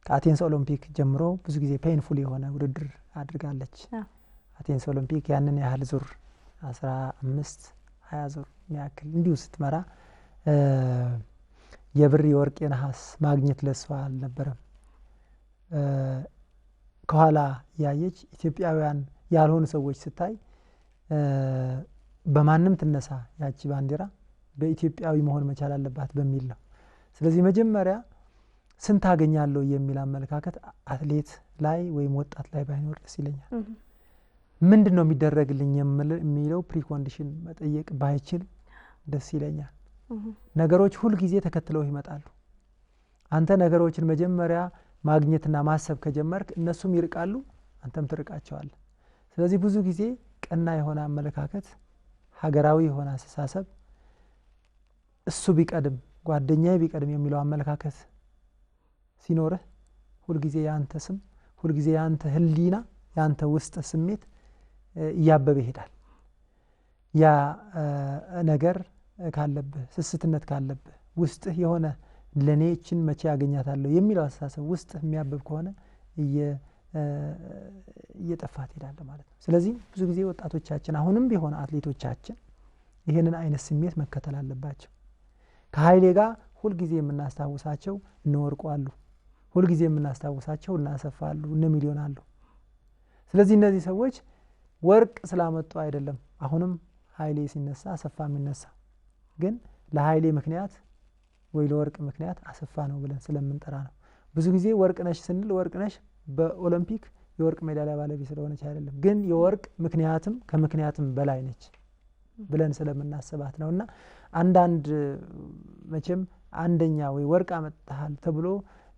ከአቴንስ ኦሎምፒክ ጀምሮ ብዙ ጊዜ painful የሆነ ውድድር አድርጋለች። አቴንስ ኦሎምፒክ ያንን ያህል ዙር 15 20 ዙር የሚያክል እንዲሁ ስትመራ የብር፣ የወርቅ፣ የነሐስ ማግኘት ለሷ አልነበረም። ከኋላ ያየች ኢትዮጵያውያን ያልሆኑ ሰዎች ስታይ በማንም ትነሳ ያቺ ባንዲራ በኢትዮጵያዊ መሆን መቻል አለባት በሚል ነው። ስለዚህ መጀመሪያ ስንት አገኛለሁ የሚል አመለካከት አትሌት ላይ ወይም ወጣት ላይ ባይኖር ደስ ይለኛል። ምንድን ነው የሚደረግልኝ የሚለው precondition መጠየቅ ባይችል ደስ ይለኛል። ነገሮች ሁል ጊዜ ተከትለው ይመጣሉ። አንተ ነገሮችን መጀመሪያ ማግኘትና ማሰብ ከጀመርክ እነሱም ይርቃሉ፣ አንተም ትርቃቸዋለህ። ስለዚህ ብዙ ጊዜ ቀና የሆነ አመለካከት፣ ሀገራዊ የሆነ አስተሳሰብ፣ እሱ ቢቀድም ጓደኛዬ ቢቀድም የሚለው አመለካከት ሲኖርህ ሁልጊዜ የአንተ ስም፣ ሁልጊዜ የአንተ ሕሊና፣ የአንተ ውስጥ ስሜት እያበበ ይሄዳል። ያ ነገር ካለብህ፣ ስስትነት ካለብህ፣ ውስጥህ የሆነ ለእኔ እችን መቼ ያገኛታለሁ የሚለው አስተሳሰብ ውስጥህ የሚያብብ ከሆነ እየጠፋ ትሄዳለህ ማለት ነው። ስለዚህ ብዙ ጊዜ ወጣቶቻችን፣ አሁንም ቢሆን አትሌቶቻችን ይህንን አይነት ስሜት መከተል አለባቸው። ከሀይሌ ጋር ሁልጊዜ የምናስታውሳቸው እነ ወርቁ አሉ። ሁልጊዜ የምናስታውሳቸው እነ አሰፋ አሉ፣ እነ ሚሊዮን አሉ። ስለዚህ እነዚህ ሰዎች ወርቅ ስላመጡ አይደለም። አሁንም ሀይሌ ሲነሳ አሰፋ የሚነሳ፣ ግን ለሀይሌ ምክንያት ወይ ለወርቅ ምክንያት አሰፋ ነው ብለን ስለምንጠራ ነው። ብዙ ጊዜ ወርቅነሽ ስንል ወርቅነሽ በኦሎምፒክ የወርቅ ሜዳሊያ ባለቤት ስለሆነች አይደለም፣ ግን የወርቅ ምክንያትም ከምክንያትም በላይ ነች ብለን ስለምናስባት ነው። እና አንዳንድ መቼም አንደኛ ወይ ወርቅ አመጥተሃል ተብሎ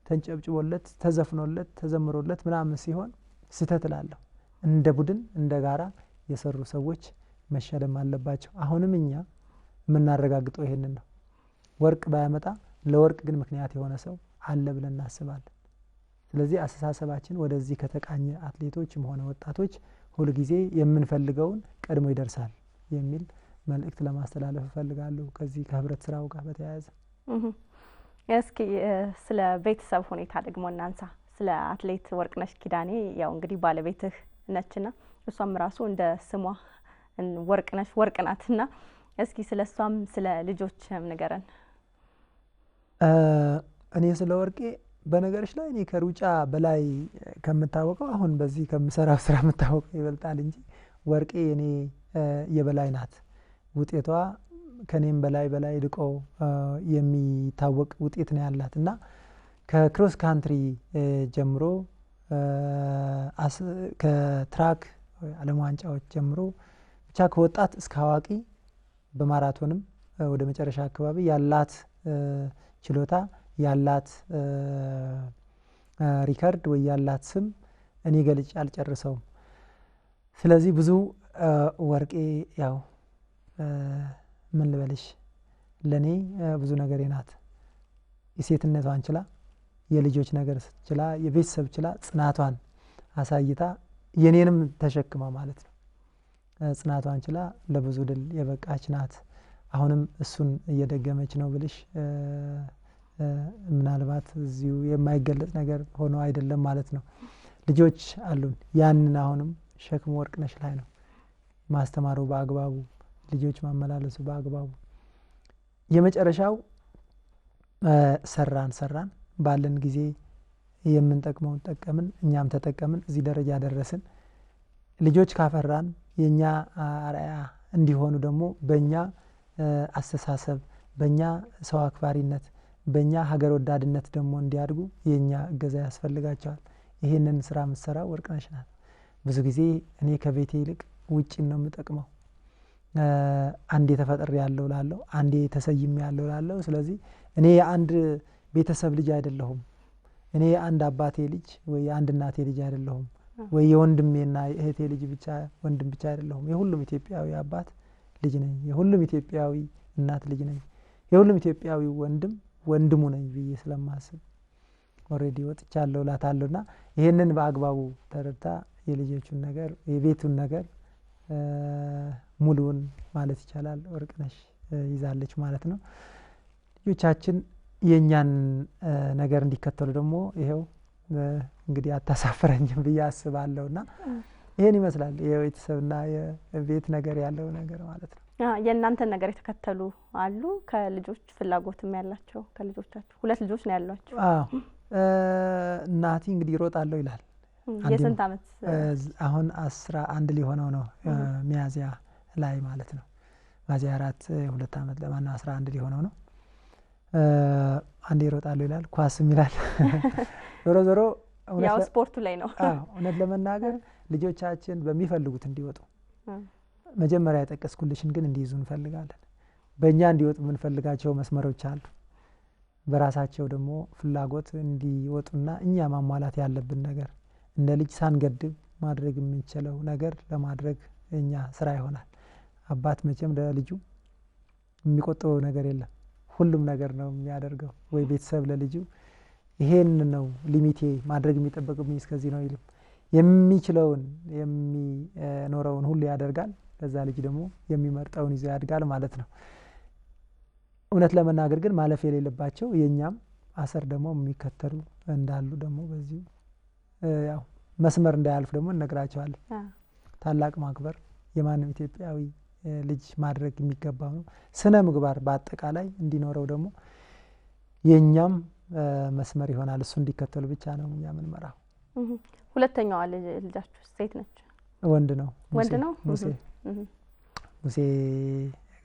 ተንጨብጭቦለት፣ ተዘፍኖለት፣ ተዘምሮለት ምናምን ሲሆን ስህተት እላለሁ። እንደ ቡድን እንደ ጋራ የሰሩ ሰዎች መሸለም አለባቸው። አሁንም እኛ የምናረጋግጠው ይሄንን ነው። ወርቅ ባያመጣ ለወርቅ ግን ምክንያት የሆነ ሰው አለ ብለን እናስባለን። ስለዚህ አስተሳሰባችን ወደዚህ ከተቃኘ አትሌቶችም ሆነ ወጣቶች ሁልጊዜ የምንፈልገውን ቀድሞ ይደርሳል የሚል መልእክት ለማስተላለፍ እፈልጋለሁ። ከዚህ ከህብረት ስራው ጋር በተያያዘ እስኪ ስለ ቤተሰብ ሁኔታ ደግሞ እናንሳ። ስለ አትሌት ወርቅነሽ ኪዳኔ፣ ያው እንግዲህ ባለቤትህ ነችና እሷም ራሱ እንደ ስሟ ወርቅነሽ ወርቅ ናትና እስኪ ስለ እሷም ስለ ልጆችም ንገረን። እኔ ስለ ወርቄ፣ በነገሮች ላይ እኔ ከሩጫ በላይ ከምታወቀው አሁን በዚህ ከምሰራው ስራ የምታወቀው ይበልጣል እንጂ ወርቄ የኔ የበላይ ናት። ውጤቷ ከኔም በላይ በላይ ልቆ የሚታወቅ ውጤት ነው ያላት እና ከ cross country ጀምሮ፣ ከ track ዓለም ዋንጫዎች ጀምሮ፣ ብቻ ከወጣት እስከ አዋቂ በማራቶንም ወደ መጨረሻ አካባቢ ያላት ችሎታ፣ ያላት ሪከርድ ወይ ያላት ስም እኔ ገልጬ አልጨርሰውም። ስለዚህ ብዙ ወርቄ ያው ምን ልበልሽ ለእኔ ብዙ ነገሬ ናት። የሴትነቷን ችላ፣ የልጆች ነገር ችላ፣ የቤተሰብ ችላ፣ ጽናቷን አሳይታ የኔንም ተሸክማ ማለት ነው። ጽናቷን ችላ ለብዙ ድል የበቃች ናት። አሁንም እሱን እየደገመች ነው ብልሽ ምናልባት እዚሁ የማይገለጽ ነገር ሆኖ አይደለም ማለት ነው። ልጆች አሉን። ያንን አሁንም ሸክሙ ወርቅነሽ ላይ ነው። ማስተማሩ በአግባቡ፣ ልጆች ማመላለሱ በአግባቡ፣ የመጨረሻው ሰራን ሰራን፣ ባለን ጊዜ የምንጠቅመውን ጠቀምን፣ እኛም ተጠቀምን፣ እዚህ ደረጃ ደረስን። ልጆች ካፈራን የእኛ አርአያ እንዲሆኑ ደግሞ በእኛ አስተሳሰብ፣ በእኛ ሰው አክባሪነት፣ በእኛ ሀገር ወዳድነት ደግሞ እንዲያድጉ የእኛ እገዛ ያስፈልጋቸዋል። ይህንን ስራ የምትሰራው ወርቅነሽ ናት። ብዙ ጊዜ እኔ ከቤቴ ይልቅ ውጭን ነው የምጠቅመው። አንዴ ተፈጥሬ ያለው ላለው፣ አንዴ ተሰይሜ ያለው ላለው። ስለዚህ እኔ የአንድ ቤተሰብ ልጅ አይደለሁም። እኔ የአንድ አባቴ ልጅ ወይ የአንድ እናቴ ልጅ አይደለሁም፣ ወይ የወንድሜና የእህቴ ልጅ ብቻ ወንድም ብቻ አይደለሁም። የሁሉም ኢትዮጵያዊ አባት ልጅ ነኝ። የሁሉም ኢትዮጵያዊ እናት ልጅ ነኝ። የሁሉም ኢትዮጵያዊ ወንድም ወንድሙ ነኝ ብዬ ስለማስብ already ወጥቻለሁ እላታለሁ። እና ይህንን በአግባቡ ተረድታ የልጆቹን ነገር፣ የቤቱን ነገር ሙሉውን ማለት ይቻላል ወርቅነሽ ይዛለች ማለት ነው። ልጆቻችን የእኛን ነገር እንዲከተሉ ደግሞ ይኸው እንግዲህ አታሳፍረኝም ብዬ አስባለሁ። እና ይህን ይመስላል የቤተሰብና የቤት ነገር ያለው ነገር ማለት ነው። የእናንተን ነገር የተከተሉ አሉ? ከልጆች ፍላጎትም ያላቸው ከልጆቻችሁ? ሁለት ልጆች ነው ያሏቸው? አዎ፣ እናቲ እንግዲህ ይሮጣለሁ ይላል። የስንት ዓመት? አሁን 11 ሊሆነው ነው ሚያዝያ ላይ ማለት ነው። ሚያዝያ 4 2 ዓመት ለማነው 11 ሊሆነው ነው። አንዴ ይሮጣለሁ ይላል፣ ኳስም ይላል። ዞሮ ዞሮ ያው ስፖርቱ ላይ ነው። እውነት ለመናገር ልጆቻችን በሚፈልጉት እንዲወጡ፣ መጀመሪያ የጠቀስኩልሽን ግን እንዲይዙ እንፈልጋለን። በእኛ እንዲወጡ የምንፈልጋቸው መስመሮች አሉ። በራሳቸው ደግሞ ፍላጎት እንዲወጡና እኛ ማሟላት ያለብን ነገር እንደ ልጅ ሳንገድብ ማድረግ የምንችለው ነገር ለማድረግ እኛ ስራ ይሆናል። አባት መቼም ለልጁ የሚቆጥበው ነገር የለም። ሁሉም ነገር ነው የሚያደርገው። ወይ ቤተሰብ ለልጁ ይሄን ነው ሊሚቴ፣ ማድረግ የሚጠበቅብኝ እስከዚህ ነው ይልም፣ የሚችለውን የሚኖረውን ሁሉ ያደርጋል። ለዛ ልጅ ደግሞ የሚመርጠውን ይዞ ያድጋል ማለት ነው። እውነት ለመናገር ግን ማለፍ የሌለባቸው የእኛም አሰር ደግሞ የሚከተሉ እንዳሉ ደግሞ በዚሁ ያው መስመር እንዳያልፍ ደግሞ እነግራቸዋለን። ታላቅ ማክበር የማንም ኢትዮጵያዊ ልጅ ማድረግ የሚገባው ነው። ስነ ምግባር በአጠቃላይ እንዲኖረው ደግሞ የእኛም መስመር ይሆናል። እሱ እንዲከተሉ ብቻ ነው እኛ የምንመራው። ሁለተኛዋ ልጃችሁ ሴት ነች? ወንድ ነው። ወንድ ነው። ሙሴ፣ ሙሴ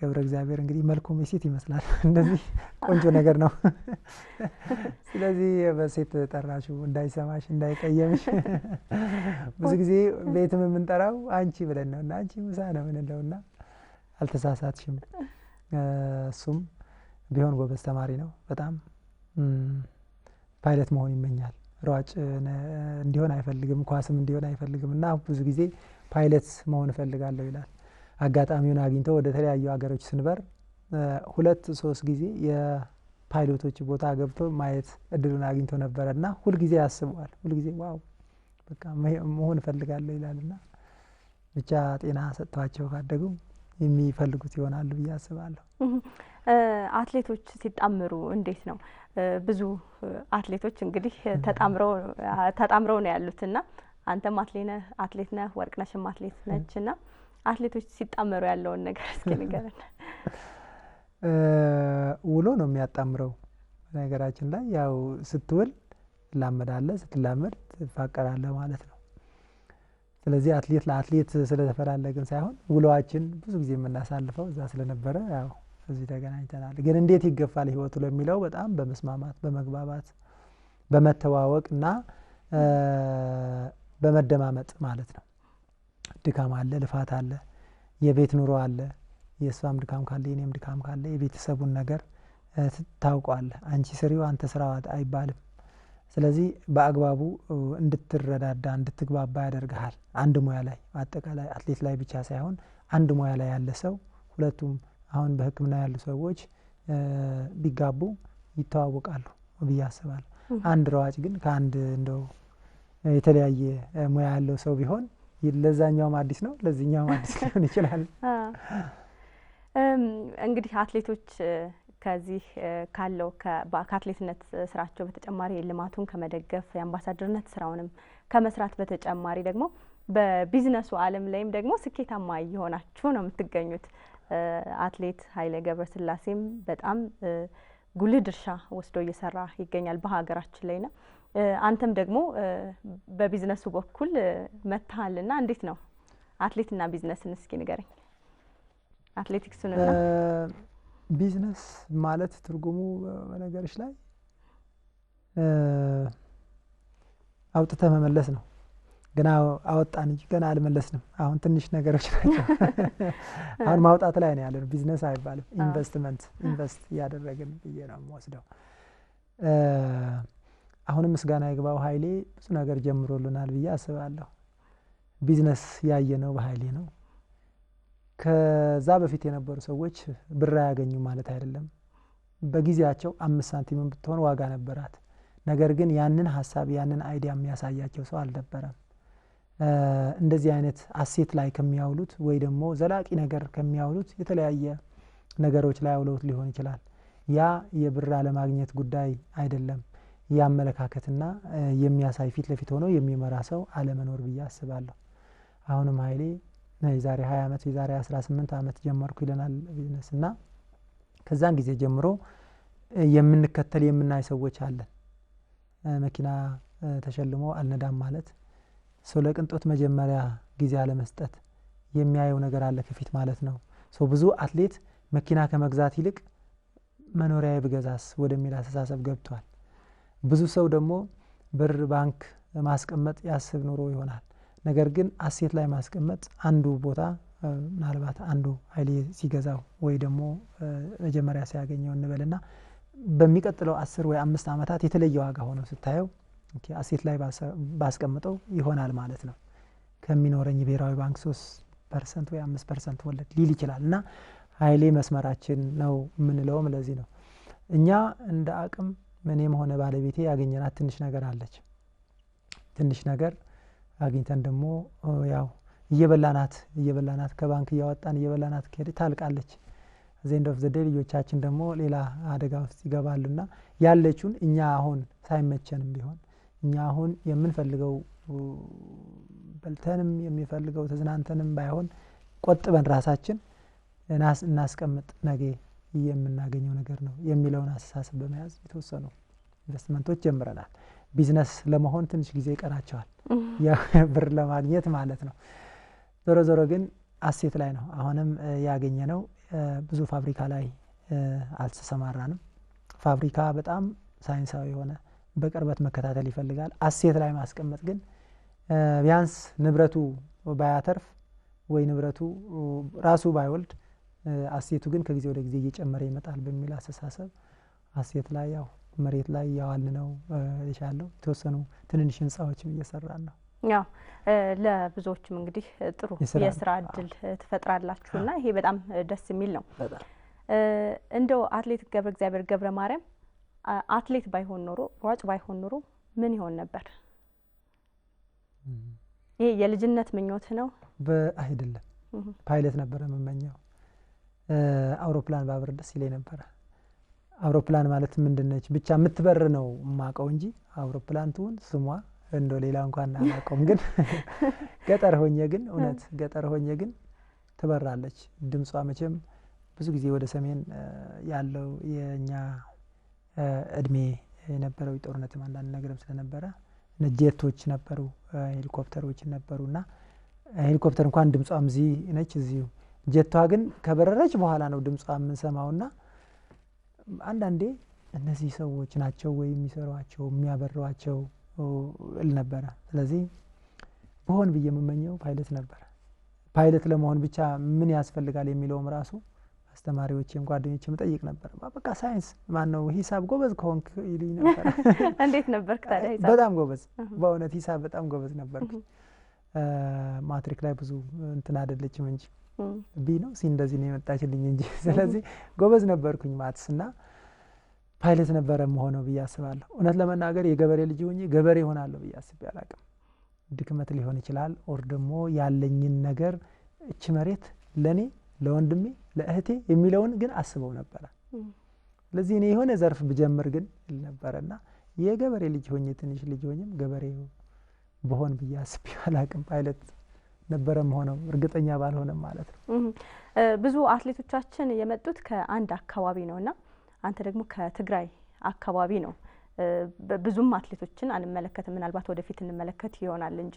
ገብረ እግዚአብሔር እንግዲህ መልኩም የሴት ይመስላል። እንደዚህ ቆንጆ ነገር ነው። ስለዚህ በሴት ጠራሽው እንዳይሰማሽ እንዳይቀየምሽ። ብዙ ጊዜ ቤትም የምንጠራው አንቺ ብለን ነው እና አንቺ ምሳ ነው የምንለው እና አልተሳሳትሽም። እሱም ቢሆን ጎበዝ ተማሪ ነው። በጣም ፓይለት መሆን ይመኛል። ሯጭ እንዲሆን አይፈልግም፣ ኳስም እንዲሆን አይፈልግም እና ብዙ ጊዜ ፓይለት መሆን እፈልጋለሁ ይላል። አጋጣሚውን አግኝቶ ወደ ተለያዩ ሀገሮች ስንበር ሁለት ሶስት ጊዜ የፓይሎቶች ቦታ ገብቶ ማየት እድሉን አግኝቶ ነበረ እና ሁልጊዜ ያስበዋል። ሁልጊዜ wow በቃ መሆን እፈልጋለሁ ይላል እና ብቻ ጤና ሰጥቷቸው ካደጉ የሚፈልጉት ይሆናሉ ብዬ አስባለሁ። አትሌቶች ሲጣምሩ እንዴት ነው? ብዙ አትሌቶች እንግዲህ ተጣምረው ነው ያሉት እና አንተም አትሌት ነህ፣ ወርቅነሽም አትሌት ነች እና አትሌቶች ሲጣመሩ ያለውን ነገር እስኪ ንገረን። ውሎ ነው የሚያጣምረው። ነገራችን ላይ ያው ስትውል ትላመዳለህ፣ ስትላመድ ትፋቀራለህ ማለት ነው። ስለዚህ አትሌት ለአትሌት ስለተፈላለግን ሳይሆን ውሎዋችን ብዙ ጊዜ የምናሳልፈው እዛ ስለነበረ ያው እዚህ ተገናኝተናል። ግን እንዴት ይገፋል ህይወቱ ለሚለው በጣም በመስማማት፣ በመግባባት፣ በመተዋወቅ እና በመደማመጥ ማለት ነው። ድካም አለ፣ ልፋት አለ፣ የቤት ኑሮ አለ። የእሷም ድካም ካለ የኔም ድካም ካለ የቤተሰቡን ነገር ታውቋለህ። አንቺ ስሪው አንተ ስራው አይባልም። ስለዚህ በአግባቡ እንድትረዳዳ እንድትግባባ ያደርግሃል። አንድ ሙያ ላይ አጠቃላይ አትሌት ላይ ብቻ ሳይሆን አንድ ሙያ ላይ ያለ ሰው ሁለቱም አሁን በሕክምና ያሉ ሰዎች ቢጋቡ ይተዋወቃሉ ብዬ አስባለሁ። አንድ ሯጭ ግን ከአንድ እንደው የተለያየ ሙያ ያለው ሰው ቢሆን ለዛኛውም አዲስ ነው፣ ለዚህኛውም አዲስ ሊሆን ይችላል። እንግዲህ አትሌቶች ከዚህ ካለው ከአትሌትነት ስራቸው በተጨማሪ ልማቱን ከመደገፍ፣ የአምባሳደርነት ስራውንም ከመስራት በተጨማሪ ደግሞ በቢዝነሱ ዓለም ላይም ደግሞ ስኬታማ እየሆናችሁ ነው የምትገኙት። አትሌት ኃይሌ ገብረስላሴም በጣም ጉልህ ድርሻ ወስዶ እየሰራ ይገኛል በሀገራችን ላይ ና አንተም ደግሞ በቢዝነሱ በኩል መጥተሃልና እንዴት ነው አትሌትና ቢዝነስን እስኪ ንገረኝ። አትሌቲክሱንና ቢዝነስ ማለት ትርጉሙ በነገሮች ላይ አውጥተህ መመለስ ነው። ገና አወጣን እንጂ ገና አልመለስንም። አሁን ትንሽ ነገሮች ናቸው። አሁን ማውጣት ላይ ነው ያለነው። ቢዝነስ አይባልም፣ ኢንቨስትመንት invest እያደረግን ብዬ ነው የምወስደው። አሁንም ምስጋና ይግባው ኃይሌ ብዙ ነገር ጀምሮልናል ብዬ አስባለሁ። ቢዝነስ ያየነው በኃይሌ ነው። ከዛ በፊት የነበሩ ሰዎች ብር አያገኙ ማለት አይደለም። በጊዜያቸው 5 ሳንቲም ብትሆን ዋጋ ነበራት። ነገር ግን ያንን ሀሳብ ያንን idea የሚያሳያቸው ሰው አልነበረም። እንደዚህ አይነት asset ላይ ከሚያውሉት ወይ ደግሞ ዘላቂ ነገር ከሚያውሉት የተለያየ ነገሮች ላይ አውለውት ሊሆን ይችላል። ያ የብር አለማግኘት ጉዳይ አይደለም። የአመለካከትና የሚያሳይ ፊት ለፊት ሆኖ የሚመራ ሰው አለመኖር ብዬ አስባለሁ። አሁንም ኃይሌ የዛሬ 20 ዓመት የዛሬ 18 ዓመት ጀመርኩ ይለናል ቢዝነስ እና ከዛን ጊዜ ጀምሮ የምንከተል የምናይ ሰዎች አለን። መኪና ተሸልሞ አልነዳም ማለት ሰው ለቅንጦት መጀመሪያ ጊዜ አለመስጠት የሚያየው ነገር አለ ከፊት ማለት ነው። ሰው ብዙ አትሌት መኪና ከመግዛት ይልቅ መኖሪያ ብገዛስ ወደሚል አስተሳሰብ ገብቷል። ብዙ ሰው ደግሞ ብር ባንክ ማስቀመጥ ያስብ ኑሮ ይሆናል። ነገር ግን asset ላይ ማስቀመጥ አንዱ ቦታ ምናልባት አንዱ ኃይሌ ሲገዛው ወይ ደግሞ መጀመሪያ ሲያገኘው እንበልና በሚቀጥለው 10 ወይ 5 ዓመታት የተለየ ዋጋ ሆኖ ስታየው okay asset ላይ ባስቀምጠው ይሆናል ማለት ነው። ከሚኖረኝ ብሔራዊ ባንክ 3% ወይ 5% ወለድ ሊል ይችላል። እና ኃይሌ መስመራችን ነው የምንለውም ለዚህ ነው። እኛ እንደ አቅም እኔም ሆነ ባለቤቴ ያገኘናት ትንሽ ነገር አለች። ትንሽ ነገር አግኝተን ደግሞ ያው እየበላናት ከባንክ እያወጣን እየበላናት ከሄደች ታልቃለች። the end of the day ልጆቻችን ደግሞ ሌላ አደጋ ውስጥ ይገባሉና ያለችውን እኛ አሁን ሳይመቸንም ቢሆን እኛ አሁን የምንፈልገው በልተንም የሚፈልገው ተዝናንተንም ባይሆን ቆጥበን ራሳችን እናስቀምጥ ነገ የምናገኘው ነገር ነው የሚለውን አስተሳሰብ በመያዝ የተወሰኑ ኢንቨስትመንቶች ጀምረናል። ቢዝነስ ለመሆን ትንሽ ጊዜ ይቀራቸዋል ብር ለማግኘት ማለት ነው። ዞሮ ዞሮ ግን asset ላይ ነው አሁንም ያገኘነው። ብዙ ፋብሪካ ላይ አልተሰማራንም። ፋብሪካ በጣም ሳይንሳዊ የሆነ በቅርበት መከታተል ይፈልጋል። asset ላይ ማስቀመጥ ግን ቢያንስ ንብረቱ ባያተርፍ ወይ ንብረቱ ራሱ ባይወልድ asset ኡ ግን ከጊዜ ወደ ጊዜ እየጨመረ ይመጣል በሚል አስተሳሰብ asset ላይ ያው መሬት ላይ ያዋልን ነው እልሻለሁ። የተወሰኑ ትንንሽ ህንጻዎችም እየሰራን ነው። ያው ለብዙዎችም እንግዲህ ጥሩ የስራ እድል ትፈጥራላችሁና ይሄ በጣም ደስ የሚል ነው። እንደው አትሌት ገብረ እግዚአብሔር ገብረ ማርያም አትሌት ባይሆን ኖሮ ሯጭ ባይሆን ኖሮ ምን ይሆን ነበር? ይሄ የልጅነት ምኞት ነው? አይደለም፣ ፓይለት ነበረ የምመኘው። አውሮፕላን ባበር ደስ ይለኝ ነበረ። አውሮፕላን ማለት ምንድነች ብቻ የምትበር ነው የማውቀው እንጂ አውሮፕላን ትሁን ስሟ እንደው ሌላ እንኳን አላውቀውም። ግን ገጠር ሆኜ ግን እውነት ገጠር ሆኜ ግን ትበራለች ድምጿ። መቼም ብዙ ጊዜ ወደ ሰሜን ያለው የኛ እድሜ የነበረው ጦርነትም አንዳንድ ነገርም ስለነበረ ጀቶች ነበሩ፣ ሄሊኮፕተሮች ነበሩና ሄሊኮፕተር እንኳን ድምጿም እዚህ ነች እዚሁ፣ ጀቷ ግን ከበረረች በኋላ ነው ድምጿ የምንሰማውና አንዳንዴ እነዚህ ሰዎች ናቸው ወይ የሚሰሯቸው የሚያበሯቸው እል ነበረ። ስለዚህ በሆን ብዬ የምመኘው ፓይለት ነበረ። ፓይለት ለመሆን ብቻ ምን ያስፈልጋል የሚለውም ራሱ አስተማሪዎቼም ጓደኞቼም ጠይቅ ነበር። በቃ ሳይንስ ማነው ሂሳብ ጎበዝ ከሆንክ ይሉኝ ነበር። እንዴት ነበርክ ታዲያ ሂሳብ? በጣም ጎበዝ፣ በእውነት ሂሳብ በጣም ጎበዝ ነበርኩ። ማትሪክ ላይ ብዙ እንትን አይደለችም እንጂ B ነው C እንደዚህ ነው የመጣችልኝ እንጂ። ስለዚህ ጎበዝ ነበርኩኝ maths እና ፓይለት ነበረ መሆነው ብዬ አስባለሁ። እውነት ለመናገር የገበሬ ልጅ ሆኜ ገበሬ ሆናለሁ ብዬ አስቤ አላቅም። ድክመት ሊሆን ይችላል or ደግሞ ያለኝን ነገር እች መሬት ለኔ ለወንድሜ ለእህቴ የሚለውን ግን አስበው ነበረ። ስለዚህ እኔ የሆነ ዘርፍ ብጀምር ግን ነበረና የገበሬ ልጅ ሆኜ ትንሽ ልጅ ሆኜም ገበሬ በሆን ብዬ አስቤ አላቅም። ፓይለት ነበረ ሆነው እርግጠኛ ባልሆነም ማለት ነው። ብዙ አትሌቶቻችን የመጡት ከአንድ አካባቢ ነውና አንተ ደግሞ ከትግራይ አካባቢ ነው። ብዙም አትሌቶችን አንመለከትም፣ ምናልባት ወደፊት እንመለከት ይሆናል እንጂ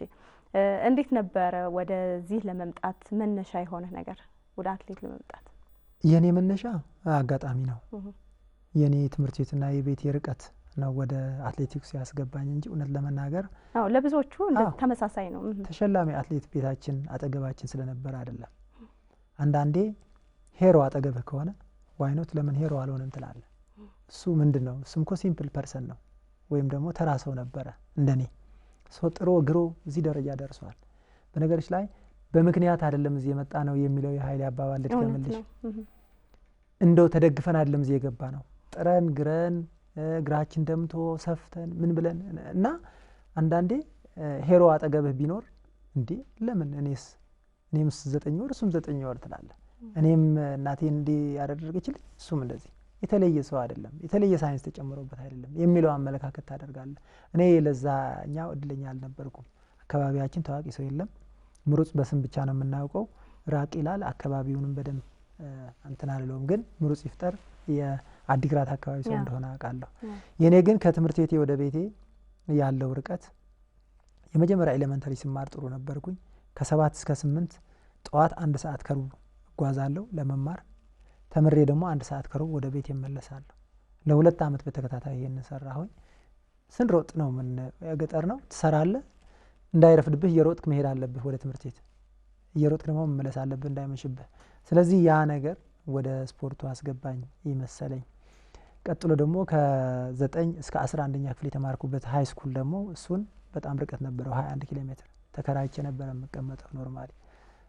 እንዴት ነበረ ወደዚህ ለመምጣት መነሻ የሆነ ነገር ወደ አትሌት ለመምጣት? የኔ መነሻ አጋጣሚ ነው። የኔ ትምህርት ቤትና የቤት ርቀት ነው ወደ አትሌቲክስ ያስገባኝ እንጂ እውነት ለመናገር አዎ ለብዙዎቹ ተመሳሳይ ነው። ተሸላሚ አትሌት ቤታችን አጠገባችን ስለነበረ አይደለም። አንዳንዴ hero አጠገብህ ከሆነ why not ለምን hero አልሆንም ትላለህ። እሱ ምንድን ነው? እሱም እኮ simple person ነው ወይም ደግሞ ተራ ሰው ነበረ እንደኔ። ሰው ጥሮ ግሮ እዚህ ደረጃ ደርሷል። በነገሮች ላይ በምክንያት አይደለም እዚህ የመጣ ነው የሚለው የኃይሌ አባባል ልድገምልሽ። እንደው ተደግፈን አይደለም እዚህ የገባ ነው፣ ጥረን ግረን እግራችን ደምቶ ሰፍተን ምን ብለን እና አንዳንዴ hero አጠገብህ ቢኖር እንዴ ለምን እኔስ እኔምስ 9 ወር እሱም 9 ወር ትላለህ። እኔም እናቴ እንዲህ ያደረገችልኝ እሱም እንደዚህ የተለየ ሰው አይደለም፣ የተለየ ሳይንስ ተጨምሮበት አይደለም የሚለው አመለካከት ታደርጋለህ። እኔ ለዛኛው እድለኛ አልነበርኩም። አካባቢያችን ታዋቂ ሰው የለም። ምሩጽ በስም ብቻ ነው የምናውቀው። ራቅ ይላል። አካባቢውንም በደንብ እንትን አልለውም፣ ግን ምሩጽ ይፍጠር የአዲግራት አካባቢ ሰው እንደሆነ አውቃለሁ። የእኔ ግን ከትምህርት ቤቴ ወደ ቤቴ ያለው ርቀት የመጀመሪያ elementary ስማር ጥሩ ነበርኩኝ። ከ7 እስከ 8 ጠዋት 1 ሰዓት ከሩብ እጓዛለሁ ለመማር፣ ተምሬ ደግሞ 1 ሰዓት ከሩብ ወደ ቤት እመለሳለሁ። ለ2 ዓመት በተከታታይ ይሄን ሰራሁኝ። ስንሮጥ ነው ምን ገጠር ነው ትሰራለህ፣ እንዳይረፍድብህ እየሮጥክ መሄድ አለብህ ወደ ትምህርት ቤት፣ እየሮጥክ ደግሞ መመለስ አለብህ እንዳይመሽብህ። ስለዚህ ያ ነገር ወደ ስፖርቱ አስገባኝ ይመሰለኝ። ቀጥሎ ደግሞ ከ9 እስከ 11ኛ ክፍል የተማርኩበት high school ደግሞ እሱን በጣም ርቀት ነበረው፣ 21 ኪሎ ሜትር ተከራይቼ ነበረ የምቀመጠው normally።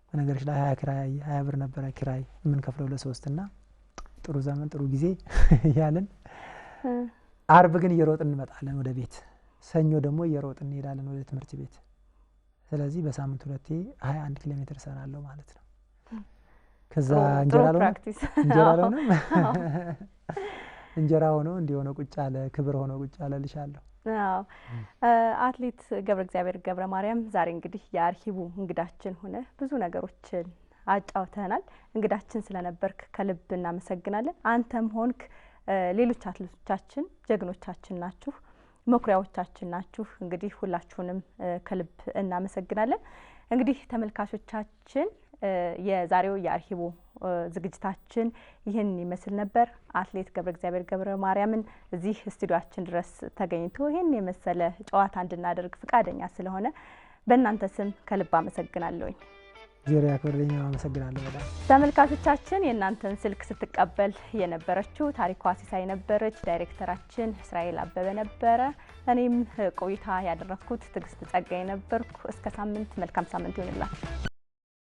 በነገሮች ላይ 20 ብር ነበረ ኪራይ የምንከፍለው ለሶስት እና ጥሩ ዘመን ጥሩ ጊዜ ያለን። አርብ ግን እየሮጥን እንመጣለን ወደ ቤት፣ ሰኞ ደግሞ እየሮጥን እንሄዳለን ወደ ትምህርት ቤት። ስለዚህ በሳምንት ሁለቴ 21 ኪሎ ሜትር እሰራለሁ ማለት ነው። ከዛ እንጀራ አልሆነም እንጀራ ሆኖ እንዲሆነ ቁጭ አለ፣ ክብር ሆኖ ቁጭ አለ ልሻለሁ። አዎ አትሌት ገብረ እግዚአብሔር ገብረ ማርያም ዛሬ እንግዲህ የአርሂቡ እንግዳችን ሆነ ብዙ ነገሮችን አጫውተናል። እንግዳችን ስለነበርክ ከልብ እናመሰግናለን። አንተም ሆንክ ሌሎች አትሌቶቻችን ጀግኖቻችን ናችሁ፣ መኩሪያዎቻችን ናችሁ። እንግዲህ ሁላችሁንም ከልብ እናመሰግናለን። እንግዲህ ተመልካቾቻችን የዛሬው የአርሂቡ ዝግጅታችን ይህን ይመስል ነበር። አትሌት ገብረ እግዚአብሔር ገብረ ማርያምን እዚህ ስቱዲዮአችን ድረስ ተገኝቶ ይህን የመሰለ ጨዋታ እንድናደርግ ፍቃደኛ ስለሆነ በእናንተ ስም ከልብ አመሰግናለሁኝ። እግዚአብሔር ያክብርልኝ። አመሰግናለሁ በጣም። ተመልካቾቻችን የእናንተን ስልክ ስትቀበል የነበረችው ታሪኳ ሲሳይ ነበረች። ዳይሬክተራችን እስራኤል አበበ ነበረ። እኔም ቆይታ ያደረኩት ትዕግስት ጸጋዬ ነበርኩ። እስከ ሳምንት መልካም ሳምንት ይሁንላችሁ።